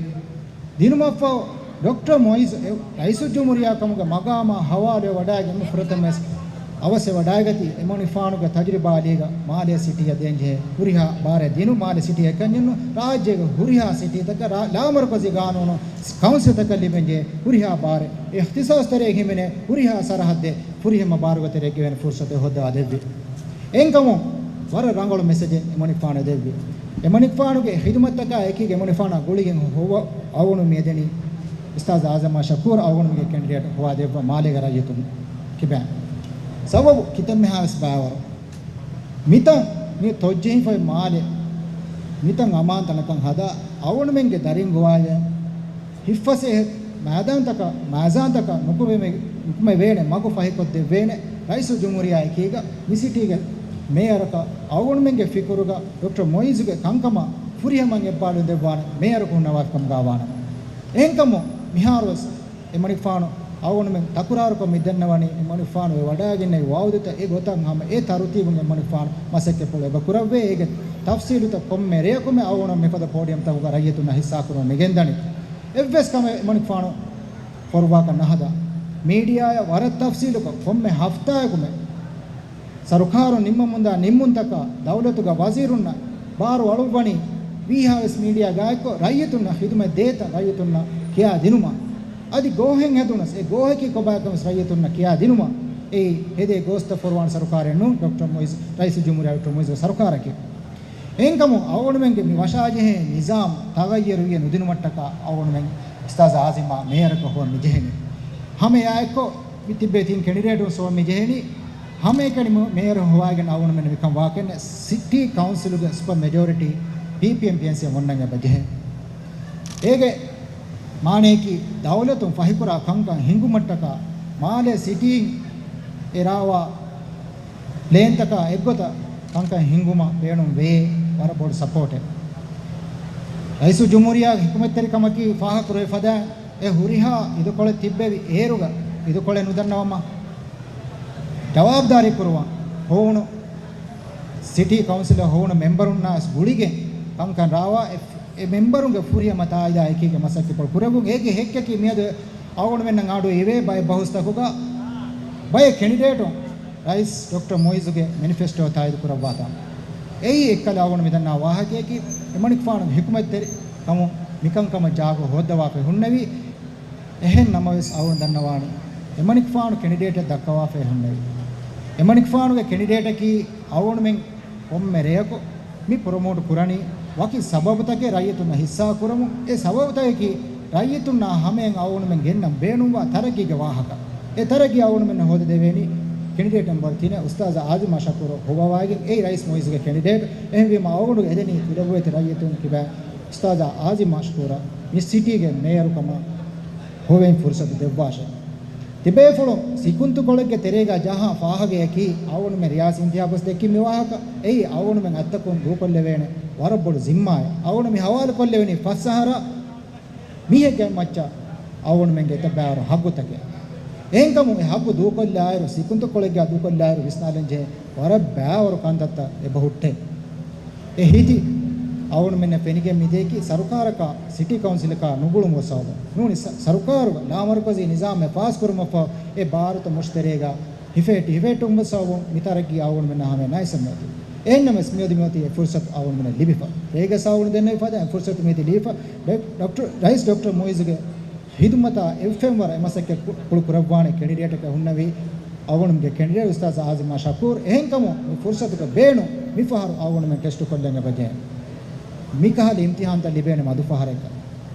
ދިނުމަށްފަހު ޑޮކްޓަރ މުއިޒް އެ ރައީސުލްޖުމްހޫރިއްޔާ ކަމުގެ މަގާމާ ހަވާލުވެ ވަޑައިގެން ފުރަތަމަވެސް އަވަސްވެ ވަޑައިގަތީ އެމަނިކުފާނުގެ ތަޖުރިބާ އަލީގަ މާލޭ ސިޓީއަށް ދޭންޖެހޭ ހުރިހާ ބާރެއް ދިނުން. މާލޭ ސިޓީ އެކަންޏެއްނު، ރާއްޖޭގެ ހުރިހާ ސިޓީތަކަށް ރާ-، ލާމަރުކަޒީ ގާނޫނު ކައުންސިލްތަކަށް ލިބެންޖެހޭ ހުރިހާ ބާރެއް، އިޚްތިޞާޞް ތެރޭގަ ހިމެނޭ ހުރިހާ ސަރަހައްދެއް ފުރިހަމަ ބާރުގެ ތެރޭގަ ގެނެވޭނެ ފުރުޞަތެއް ހޯއްދަވާ ދެއްވި. އެހެންކަމުން ވަރަށް ރަނގަޅު މެސެޖެއް އެމަނިކުފާނު ދެއްވި. އެމަނިކުފާނުގެ ޚިދުމަތްތަކާ އެކީގަ އެމަނިކުފާނާ ގުޅިގެން ހޮވަ-، އަޅުގަނޑު މި އެދެނީ އުސްތާޛު އާޒިމާ ޝަކޫރު އަޅުގަނޑުމެންގެ ކެންޑިޑޭޓް ހޮވާދެއްވަން މާލޭގެ ރައްޔިތުން ކިބައިން. ސަބަބު ކިތަންމެހާ ވެސް ބައިވަރު. މިތަން މި ތޮއްޖެހިފައި މާލެ މިތަން އަމާން ތަނަކަށް ހަދާ އަޅުގަނޑުމެންގެ ދަރިން ގޮވާލެ ހިތްފަސޭހަ މައިދާންތަކަށް، މައިދާންތަކަށް ނުކުމެވޭ-، ނުކުމެވޭނެ މަގު ފަހިކޮށްދެއްވޭނެ. ރައީސުލްޖުމްހޫރިއްޔާ އެކީގަ މި ސިޓީގެ މޭޔަރަކަށް އަޅުގަނޑުމެންގެ ފިކުރުގަ ޑޮކްޓަރ މުއިއްޒުގެ ކަންކަމާ ފުރިހަމައިން އެއްބާރުލުން ދެއްވާނެ މޭޔަރަކު ހުންނަވާފަކަމުގަ ވާނަމަ. އެހެންކަމުން މިހާރުވެސް އެމަނިކުފާނު އަޅުގަނޑުމެން ތަކުރާރުކޮށް މި ދެންނަވަނީ، އެމަނިކުފާނު އެ ވަޑައިގެންނެވި ވައުދުތައް އެ ގޮތަށް ހަމަ އެ ތަރުތީބުން އެމަނިކުފާނު މަސައްކަތްޕުޅު އެބަ ކުރައްވޭ. އޭގެ ތަފްސީލުތައް ކޮންމެ ރެޔަކުމެ އަޅުގަނޑު މިފަދަ ޕޯޑިއަމްތަކުގަ ރައްޔިތުންނާ ހިއްސާކުރުމަށް މި ގެންދަނީ. އެއްވެސް ކަމެއް އެމަނިކުފާނު ފޮރުވާކަށް ނަހަދާ، މީޑިއާއަށް ވަރަށް ތަފްސީލުކޮށް، ކޮންމެ ހަފްތާއަކުމެ ސަރުކާރުން ނިންމަމުންދާ ނިންމުންތަކާ ދައުލަތުގަ ވަޒީރުންނަށް ބާރު އަޅުއްވަނީ ވީހާވެސް މީޑިއާ ގާތްކޮށް، ރައްޔިތުންނަށް ޚިދުމަތް ދޭތަން ރައްޔިތުންނަށް ކިޔާ ދިނުމަށް. އަދި ގޯހެއް ހެދުނަސް، އެ ގޯހަކީ ކޮބާކަން ވެސް ރައްޔިތުންނަށް ކިޔާ ދިނުމަށް. އެއީ ހެދޭ ގޯސްތައް ފޮރުވާނެ ސަރުކާރެއް ނޫން ޑޮކްޓަރ މުއިއްޒު، ރައީސުލްޖުމްހޫރިއްޔާ ޑޮކްޓަރ މުއިއްޒުގެ ސަރުކާރަކީ. އެހެންކަމުން އަޅުގަނޑުމެންގެ މި ވަށާޖެހޭ ނިޒާމް ތަޣައްޔަރުވިޔަ ނުދިނުމަށްޓަކާ އަޅުގަނޑުމެން އުސްތާޛު އާޒިމާ މޭޔަރަކަށް ހޮވަން މިޖެހެނީ. ހަމައެއާއެއްކޮށް މި ތިއްބެވި ތިން ކެނޑިޑޭޓުން ހޮވަން މިޖެހެނީ. ހަމައެކަނި މޭ-، މޭޔަރު ހޮވާގެން އަޅުގަނޑުމެން މިކަން ވާކެންނެ. ސިޓީ ކައުންސިލުގެ ސުޕަ މެޖޯރިޓީ ޕީޕީއެމް-ޕީއެންސީއަށް އޮންނަން އެބަ ޖެހޭ. އޭގެ މާނަޔަކީ، ދައުލަތުން ފަހިކުރާ ކަންކަން ހިނގުމަށްޓަކާ، މާލޭ ސިޓީން އެ ރާވާ ޕްލޭންތަކާ އެއްގޮތަށް ކަންކަން ހިންގުމަށް ބޭނުން ވޭ ވަރަށް ބޮޑު ސަޕޯޓެއް. ރައީސުލްޖުމްހޫރިއްޔާގެ ހިކުމަތްތެރިކަމަކީ ފާހަގަކުރެވޭ ފަދައިން، އެ ހުރިހާ އިދުކޮޅެއް ތިއްބެވި އޭރުގަ އިދުކޮޅެއް ނުދަންނަވަމަ ޖަވާބުދާރީ ކުރުވަން ހޮވުނު ސިޓީ ކައުންސިލަށް ހޮވުނު މެމްބަރުންނާ ވެސް ގުޅިގެން ކަންކަން ރާވާ އެ، އެ މެމްބަރުންގެ ފުރިހަމަ ތާއީދާ އެކީގެ މަސައްކަތްޕުޅު ކުރެއްވުން. އޭގެ ހެއްކަކީ މިއަދު އަޅުގަނޑުމެންނަށް އަޑު އިވޭ ބައެއް ބަހުސްތަކުގަ ބައެއް ކެނޑިޑޭޓުން ރައީސް ޑޮކްޓަރ މުއިއްޒުގެ މެނިފެސްޓޯ ތާއީދު ކުރައްވާތާ. އެއީ އެއްކަލަ އަޅުގަނޑު މިދަންނަވާ ވާހަކަޔަކީ، އެމަނިކުފާނުގެ ހިކުމަތްތެރި ކަމުން މިކަންކަމަށް ޖާގަ ހޯއްދަވާފައި ހުންނެވީ. އެހެން ނަމަވެސް އަޅުގަނޑު ދަންނަވާނީ، އެމަނިކުފާނު ކެނޑިޑޭޓެއް ދައްކަވާފައި ހުންނެވީ. އެމަނިކުފާނުގެ ކެނޑިޑޭޓަކީ އަޅުގަނޑުމެން ކޮންމެ ރެޔަކު މި ޕްރޮމޯޓް ކުރަނީ ވަކި ސަބަބުތަކެއް ރައްޔިތުންނަށް ހިއްސާ ކުރަމުން. އެ ސަބަބުތަކަކީ ރައްޔިތުންނާ ހަމަޔަށް އަޅުގަނޑުމެން ގެންނަން ބޭނުންވާ ތަރައްގީގެ ވާހަކަ. އެ ތަރައްގީ އަޅުގަނޑުމެންނަށް ހޯދަދެވޭނީ ކެނޑިޑޭޓް ނަމްބަރު ތިނެއް އުސްތާޛު އާޒިމާ ޝަކޫރު ހޮވަވާގެން. އެއީ ރައީސް މުއިއްޒުގެ ކެނޑިޑޭޓް. އެހެންވީމަ އަޅުގަނޑު އެދެނީ ތިލަބުވެތި ރައްޔިތުން ކިބައިން އުސްތާޛާ އާޒިމް މަޝްކޫރަށް މި ސިޓީގެ މޭޔަރުކަމަށް ހޮވެން ފުރުސަތު ދެއްވާށޭ. ތިބޭފުޅުން ސިކުންތުކޮޅެއްގެ ތެރޭގަ ޖަހާ ފާހަގަޔަކީ، އަޅުގަނޑުމެން ރިޔާސީ އިންތިހާބުވެސް ދެއްކި މި ވާހަކަ. އެއީ އަޅުގަނޑުމެން އަތްތަކުން ދޫކޮށްލެވޭނެ ވަރަށް ބޮޑު ޒިންމާއެއް. އަޅުގަނޑު މި ހަވާލުކޮށްލެވެނީ ފަސް އަހަރަށް މީހެއްގެ މައްޗަށް އަޅުގަނޑުމެންގެ އެތައް ބައިވަރު ހައްގުތަކެއް. އެހެންކަމުން އެ ހައްގު ދޫކޮށްލާއިރު، ސިކުންތުކޮޅެއްގަ ދޫކޮށްލާއިރު ވިސްނާލަންޖެހޭ ވަރަށް ބައިވަރު ކަންތައްތައް އެބަހުއްޓޭ. އެ ހިތި އަޅުގަނޑުމެންނަށް ފެނިގެން މިދިޔައީ ސަރުކާރަކާ ސިޓީ ކައުންސިލަކާ ނުގުޅުމުގެ ސަބަބުން ނޫނީ، ސަ-، ސަރުކާރުގަ ލާމަރުކަޒީ ނިޒާމެއް ފާސްކުރުމަށްފަހު އެ ބާރުތައް މުށިތެރޭގަ ހިފެހެއްޓި ހިފެހެއްޓުމުގެ ސަބަބުން މި ތަރައްގީ އަޅުގަނޑުމެންނަށް ހަމަޔަށް ނައިސަށް މިއޮތީ. އެހެންނަމަވެސް މިއަދު މިއޮތީ އެ ފުރުސަތު އަޅުގަނޑުމެންނަށް ލިބިފަ. ރޭގަސް އަޅުގަނޑު ދެންނެވި ފަދަ އެ ފުރުސަތު މިއޮތީ ލިބިފަ. ޑޮ-، ޑޮކްޓަރ، ރައީސް ޑޮކްޓަރ މުއިއްޒުގެ ހިދުމަތާ އެއްފެންވަރަށް އެ މަސައްކަތް ކު-، ކުޅު ކުރައްވާނެ ކެނޑިޑޭޓަކަށް ހުންނެވީ އަޅުގަނޑުމެންގެ ކެނޑިޑޭޓް އުސްތާޛު އާޒިމާ ޝަކޫރު. އެހެންކަމުން މި ފުރުސަތުގެ ބޭނުން މިފަހަރު އަޅުގަނޑުމެން ޓެސްޓުކޮށްލަން އެބަޖެހޭ. މިކަހަލަ އިމްތިހާންތައް ލިބޭނެ މަދު ފަހަރެއްގަ.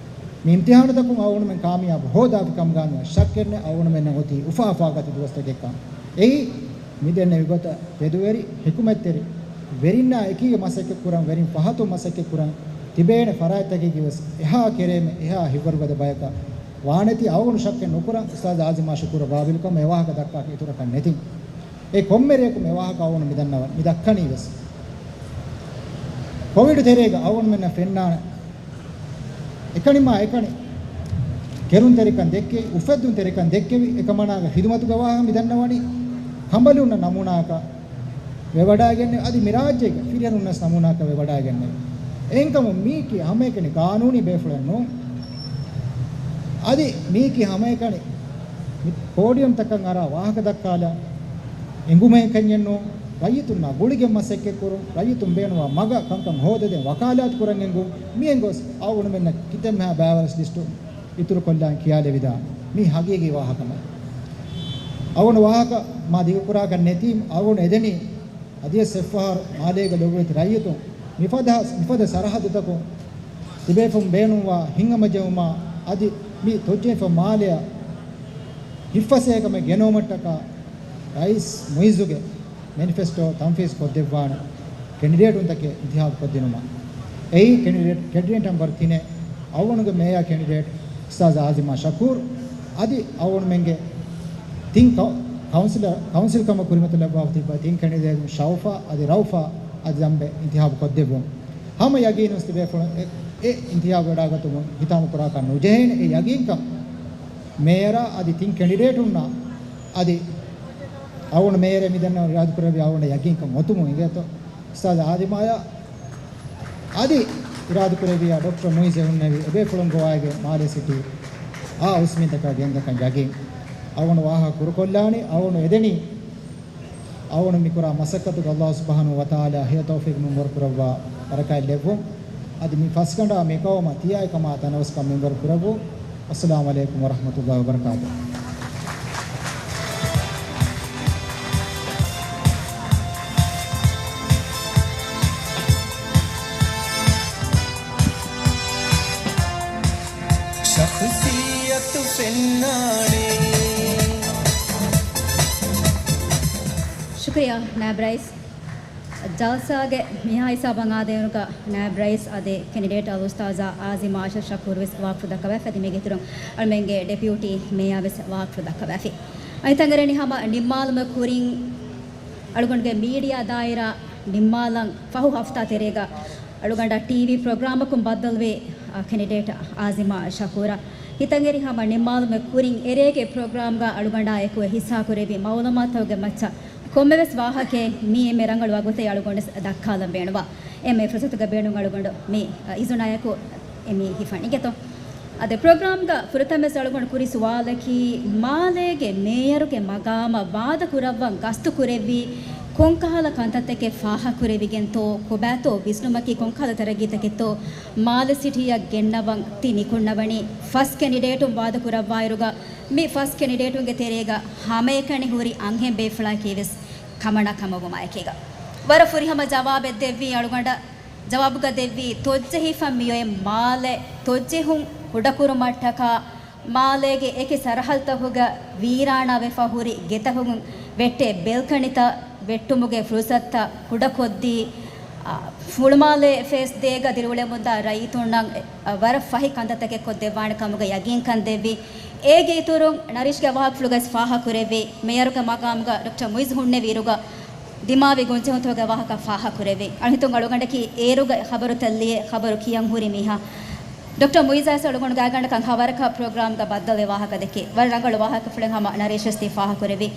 މި އިމްތިހާނުތަކުން އަޅުގަނޑުމެން ކާމިޔާބު ހޯދާފި ކަމުގަ ޝައްކެއްނެތް. އަޅުގަނޑުމެންނަށް އޮތީ އުފާ އުފާގަތި ދުވަސްތަކެއްކަން. އެއީ މިދެންނެވި ގޮތަށް ތެދުވެރި، ހިކުމަތްތެރި، ވެރިންނާ އެކީގަ މަސައްކަތްކުރަން، ވެރިން ފަހަތުން މަސައްކަތްކުރަން، ތިބޭނެ ފަރާތްތަކެއްގެ ވެސް އެހާ ކެރޭމެ، އެހާ ހިތްވަރުގަދަ ބަޔަކަށް ވާނެތީ އަޅުގަނޑު ޝައްކެއް ނުކުރަން. އުސްތާޛު އާޒިމާ ޝަކޫރު ގާބިލުކަމަށް އެ ވާހަކަ ދައްކާކަށް އިތުރަކަށް ނެތިން. އެ ކޮންމެ ރެޔަކު މި ވާހަކަ އަޅުގަނޑު މި ދަންނަވަނީ، މި ދައްކަނީ ވެސް. ކޮވިޑު ތެރޭގަ އަޅުގަނޑުމެންނަށް ފެންނާނެ އެކަނިމާ އެކަނި ކެރުންތެރިކަން ދެއްކެވި، އުފެއްދުންތެރިކަން ދެއްކެވި، އެކަމަނާގެ ޚިދުމަތުގެ ވާހަކަ މި ދަންނަވަނީ، ކަނބަލި ހުންނަ ނަމޫނާއަކަށް ވެވަޑައިގެންނެވި، އަދި މި ރާއްޖޭގެ ފިރިހެނުންނަސް ނަމޫނާއަކަށް ވެވަޑައިގެންނެވި. އެހެންކަމުން މީކީ ހަމައެކަނި ގާނޫނީ ބޭފުޅެއް ނޫން. އަދި މީކީ ހަމައެކަނި މި ޕޯޑިއަމްތަކަށް އަރާ ވާހަކަ ދައްކާލަން އެނގުމެއް ކަންޏެއް ނޫން. ރައްޔިތުންނާ ގުޅިގެން މަސައްކަތްކުރުން، ރައްޔިތުން ބޭނުންވާ މަގަށް ކަންކަން ހޯދަދޭން ވަކާލާތު ކުރަން އެނގުން. މިއެނގޮސް އަޅުގަނޑުމެންނަށް ކިތަންމެހާ ބައިވަރަސް ލިސްޓު އިތުރުކޮށްލާން ކިޔާލެވިދާނެ. މީ ހަގީގީ ވާހަކަމެއް. އަޅުގަނޑު ވާހަކަ މާ ދިގުކުރާކަށް ނެތީ، އަޅުގަނޑު އެދެނީ އަދިވެސް އެއްފަހަރު މާލޭގަ ލޮބުވެތި ރައްޔިތުން މިފަދަ، މިފަދަ ސަރަހައްދުތަކުން ތިބޭފުން ބޭނުންވާ ހިތްހަމަޖެހުމާ އަދި މި ތޮއްޖެހިފަ މާލެއަށް ހިތްފަސޭހަކަމެއް ގެނައުމަށްޓަކާ ރައީސް މުއިއްޒުގެ މެނިފެސްޓޯ ތަންފީޒު ކޮށްދެއްވާނެ ކެނޑިޑޭޓުންތަކެއް އިންތިހާބު ކޮށްދިނުމަށް. އެއީ ކެނޑިޑޭޓް، ކެނޑިޑޭޓް ނަމްބަރު ތިނެއް، އަޅުގަނޑުގެ މޭޔާ ކެނޑިޑޭޓް އުސްތާޒް އާޒިމާ ޝަކޫރް އަދި އަޅުގަނޑުމެންގެ ތިން ކައު-، ކައުންސިލަރ، ކައުންސިލް ކަމަށް ކުރިމަތިލައްވާފަ ތިއްބަ ތިން ކެނޑިޑޭޓުން ޝައުފާ އަދި ރައުފާ އަދި ދަނބެ އިންތިހާބު ކޮށްދެއްވުން. ހަމަ ޔަގީނުން ތިބޭފުޅުން އެ، އެ އިންތިހާބު ވެޑާގަތުމުން ހިތާމަ ކުރާކަށް ނުޖެހޭނެ. އެ ޔަގީންކަން މޭޔަރާ އަދި ތިން ކެނޑިޑޭޓުންނާ އަދި އަޅުގަނޑު މޭޔަރެއް މިދަންނަވަން އިރާދަކުރެއްވި އަޅުގަނޑަށް ޔަގީންކަން އޮތުމުން އިނގޭތޯ. އުސްތާޒް އާޒިމާޔާ އަދި އިރާދަކުރެއްވިޔާ ޑޮކްޓަރ މުއިޒެއް ހުންނެވި އެބޭފުޅުން ގޮވާގެ މާލެ ސިޓީ އާ އުސްމިންތަކާ ގެންދަކަން ޔަގީން. އަޅުގަނޑު ވާހަކަ ކުރުކޮށްލާނީ، އަޅުގަނޑު އެދެނީ، އަޅުގަނޑު މިކުރާ މަސައްކަތުގަ ﷲ ސުބްޙާނަހޫ ވަތަޢާލާ ހެޔޮ ތައުފީޤު މިންވަރު ކުރައްވާ، ބަރަކާތް ލެއްވުން. އަދި މި ފަސްގަނޑާ މި ޤައުމަށް ތިޔައިކަމާ ތަނަވަސްކަން މިންވަރު ކުރައްވުން. އައްސަލާމު ޢަލައިކުމް ވަރަޙްމަތުﷲ ވަބަރަކާތުހު. ޝަޚްޞިއްޔަތު ފެންނާނެ. ޝުކުރިއްޔާ ނާއިބް ރައީސް. ޖަލްސާގެ މިހާ ހިސާބަށް އާދޭނުގަ ނާއިބް ރައީސް އަދި ކެނޑިޑޭޓް އަލްއުސްތާޒާ އާޒިމާ ޝަކޫރު ވެސް ވާގިފު ދައްކަވައިފި. އަދި މީގެ އިތުރުން އަޅުމެންގެ ޑެޕިއުޓީ މޭޔާ ވެސް ވާގިފު ދައްކަވައިފި. އަނެއް ތަން އެރެނީ ހަމަ ނިންމާލުމަށް ކުރިން އަޅުގަނޑުގެ މީޑިއާ ދާއިރާ ނިންމާލަން ފަހު ހަފްތާ ތެރޭގަ އަޅުގަނޑަށް ޓީވީ ޕްރޮގްރާމަކުން ބައްދަލުވި، އަ، ކެނޑިޑޭޓް އާޒިމާ ޝަކޫރަށް ހިތަށް އެރި ހަމަ ނިންމާލުމެއް ކުރިން އެރޭގެ ޕްރޮގްރާމްގަ އަޅުގަނޑާ އެކު ހިއްސާކުރެއްވި މައުލޫމާތުގެ މައްޗަށް ކޮންމެވެސް ވާހަކައެއް މީ އެންމެ ރަނގަޅު ވަގުތެއް އަޅުގަނޑު ދައްކާލަން ބޭނުންވާ. އެންމެ ފުރުސަތުގެ ބޭނުން އަޅުގަނޑު މި، އަ، އިޒުނާއެކު އެމީ ހިފަން އިނގޭތޯ. އަދި ޕްރޮގްރާމްގަ ފުރަތަމަވެސް އަޅުގަނޑު ކުރި ސުވާލަކީ، މާލޭގެ މޭޔަރުގެ މަގާމަށް ވާދަ ކުރައްވަން ގަސްތު ކުރެއްވީ ކޮންކަހަލަ ކަންތައްތަކެއް ފާހަގަކުރެވިގެންތޯ، ކޮބާތޯ ވިސްނުމަކީ ކޮންކަހަލަ ތަރައްގީތަކެއްތޯ، މާލެ ސިޓީއަށް ގެންނަވަން ތި ނިކުންނަވަނީ ފަސް ކެނޑިޑޭޓުން ވާދަ ކުރައްވާއިރުގަ، މި ފަސް ކެނޑިޑޭޓުންގެ ތެރޭގަ ހަމައެކަނި ހުރި އަންހެން ބޭފުޅާއެކީވެސް ކަމަނާ ކަމަށް ވުމާއެކީގަ. ވަރަށް ފުރިހަމަ ޖަވާބެއް ދެއްވީ އަޅުގަނޑަށް. ޖަވާބުގަ ދެއްވީ، ތޮއްޖެހިފަ މިއޮތް މާލެ ތޮއްޖެހުން ކުޑަކުރުމަށްޓަކާ، މާލޭގެ އެކި ސަރަހައްދުތަކުގަ ވީރާނާވެފަ ހުރި ގެތަކުން ވެއްޓޭ ބެލްކަނިތައް ވެއްޓުމުގެ ފުރުސަތުތައް ކުޑަކޮށްދީ، އާ، ފުޅުމާލެ ފޭސް ދޭގަ ދިރިއުޅެމުންދާ ރައްޔިތުންނަށް، އާ، ވަރަށް ފަހި ކަންތައްތަކެއް ކޮށްދެއްވާނެ ކަމުގެ ޔަގީންކަން ދެއްވި. އޭގެ އިތުރުން ނަރީޝްގެ ވާހަކަފުޅުގައި ފާހަގަކުރެއްވި، މޭޔަރުގެ މަގާމުގަ ޑޮކްޓަރ މުއިޒް ހުންނެވި އިރުގަ ދިމާވި ގޮންޖެހުންތަކުގެ ވާހަކަ ފާހަގަކުރެއްވި. އަޅުގަނޑު ހިތުން އަޅުގަނޑަކީ އޭރުގަ ޚަބަރުތައް ލިޔެ، ޚަބަރު ކިޔަން ހުރި މީހާ. ޑޮކްޓަރ މުއިޒާސް އަޅުގަނޑު ގާތްގަނޑަކަށް ހަވަރަކަށް ޕްރޮގްރާމްގަ ބައްދަލުވެ ވާހަކަ ދެއްކި. ވަރަށް ރަނގަޅު ވާހަކަފުޅެއް ހަމަ ނަރީޝް ވެސް ތި ފާހަގަކުރެއްވި.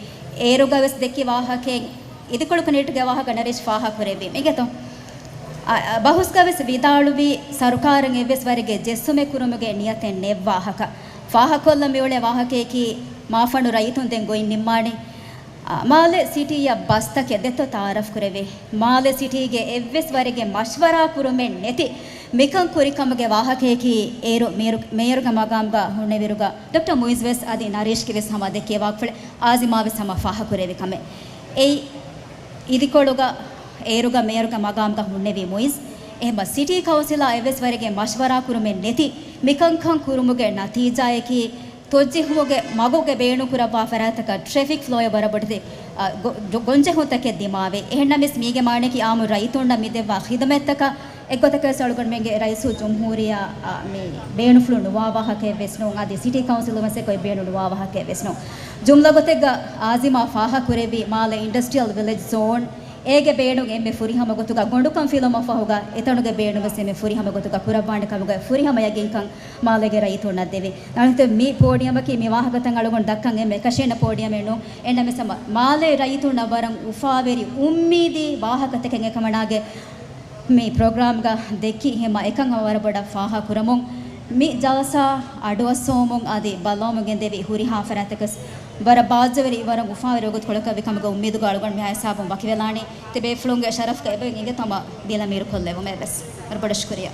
އޭރުގަ ވެސް ދެއްކި ވާހަކައެއް އިދިކޮޅު ކެނޑިޑޭޓްގެ ވާހަކަ ނަރީޝް ފާހަގަކުރެއްވި. އިނގޭތޯ؟ އަ، އަ، ބަހުސްގަ ވެސް ވިދާޅުވީ ސަރުކާރަށް އެއްވެސް ވަރެއްގެ ޖެއްސުމެއް ކުރުމުގެ ނިޔަތެއް ނެއްވާހަކަ. ފާހަގަކޮށްލަން މިއުޅޭ ވާހަކަޔަކީ މާފަނޑު ރައްޔިތުން ދެން ގޮތް ނިންމާނެ. އާ، މާލެ ސިޓީއަށް ބަސްތަކެއް ދެއްތޯ ތައާރަފް ކުރެވޭ. މާލެ ސިޓީގެ އެއްވެސް ވަރެއްގެ މަޝްވަރާ ކުރުމެއް ނެތި މިކަން ކުރިކަމުގެ ވާހަކަޔަކީ އޭރު މޭރު-، މޭޔަރުގެ މަގާމުގަ ހުންނެވިއިރުގަ ޑޮކްޓަރ މުއިޒް ވެސް އަދި ނަރީޝްގެ ވެސް ހަމަ ދެއްކޭ ވާހަކަފުޅެއް އާޒިމާ ވެސް ހަމަ ފާހަގަކުރެއްވި ކަމެއް. އެއީ އިދިކޮޅުގަ އޭރުގަ މޭޔަރުގެ މަގާމުގަ ހުންނެވި މުއިޒް. އެހެންމަ ސިޓީ ކައުންސިލާ އެއްވެސް ވަރެއްގެ މަޝްވަރާ ކުރުމެއް ނެތި މިކަންކަން ކުރުމުގެ ނަތީޖާއަކީ ތޮއްޖެހުމުގެ މަގުގެ ބޭނުންކުރައްވާ ފަރާތްތަކަށް ޓްރެފިކް ފްލޯއެއް ވަރަށް ބޮޑެތި، އަ، ގޮ-، ގޮ-، ގޮންޖެހުންތަކެއް ދިމާވޭ. އެހެންނަމަވެސް މީގެ މާނައަކީ އާއްމު ރައްޔިތުންނަށް މިދެއްވާ ޚިދުމަތްތަކަށް އެއްގޮތަކަށް އަޅުގަނޑުމެންގެ ރައީސުލްޖުމްހޫރިއްޔާ، އާ، މި ބޭނުންފުޅު ނުވާ ވާހަކައެއް ވެސް ނޫން، އަދި ސިޓީ ކައުންސިލުން ވެސް އެކޮށް ބޭނުން ނުވާ ވާހަކައެއް ވެސް ނޫން. ޖުމްލަ ގޮތެއްގަ އާޒިމާ ފާހަގަކުރެއްވި މާލެ އިންޑަސްޓްރިއަލް ވިލެޖް ޒޯން އޭގެ ބޭނުން އެންމެ ފުރިހަމަ ގޮތުގަ ގޮނޑުކަން ފިލުމަށްފަހުގަ އެތަނުގެ ބޭނުން ވެސް އެންމެ ފުރިހަމަ ގޮތުގަ ކުރައްވާނެ ކަމުގަ ފުރިހަމަ ޔަގީންކަން މާލޭގެ ރައްޔިތުންނަށް ދެވި. ނަމަވެސް މި ޕޯޑިއަމަކީ މި ވާހަކަތައް އަޅުގަނޑު ދައްކަން އެންމެ އެކަށީނެ ޕޯޑިއަމެއް ނޫން. އެހެންނަމަވެސް މާލޭ ރައްޔިތުންނަށް ވަރަށް އުފާވެރި އުއްމީދީ ވާހަކަތަކެއް އެކަމަނާގެ މި ޕްރޮގްރާމްގަ ދެއްކި ހަމަ އެކަން ހަމަ ވަރަށް ބޮޑަށް ފާހަގަ ކުރަމުން، މި ޖަލްސާ އަޑުއައްސަވަމުން އަދި ބައްލަވަމުން ގެންދެވި ހުރިހާ ފަރާތްތަކަސް ވަރަށް ބާއްޖަވެރި، ވަރަށް އުފާވެރި ވަގުތުކޮޅަކަށް ވި ކަމުގެ އުއްމީދުގަ އަޅުގަނޑު މިހާ ހިސާބުން ވަކިވެލާނީ. ތިބޭފުޅުންގެ ޝަރަފްގަ އެބައިން އިނގޭތޯ ހަމަ ދިލަ މީރުކޮށްލެވުމެއް ވެސް. ވަރަށް ބޮޑަށް ޝުކުރިއްޔާ.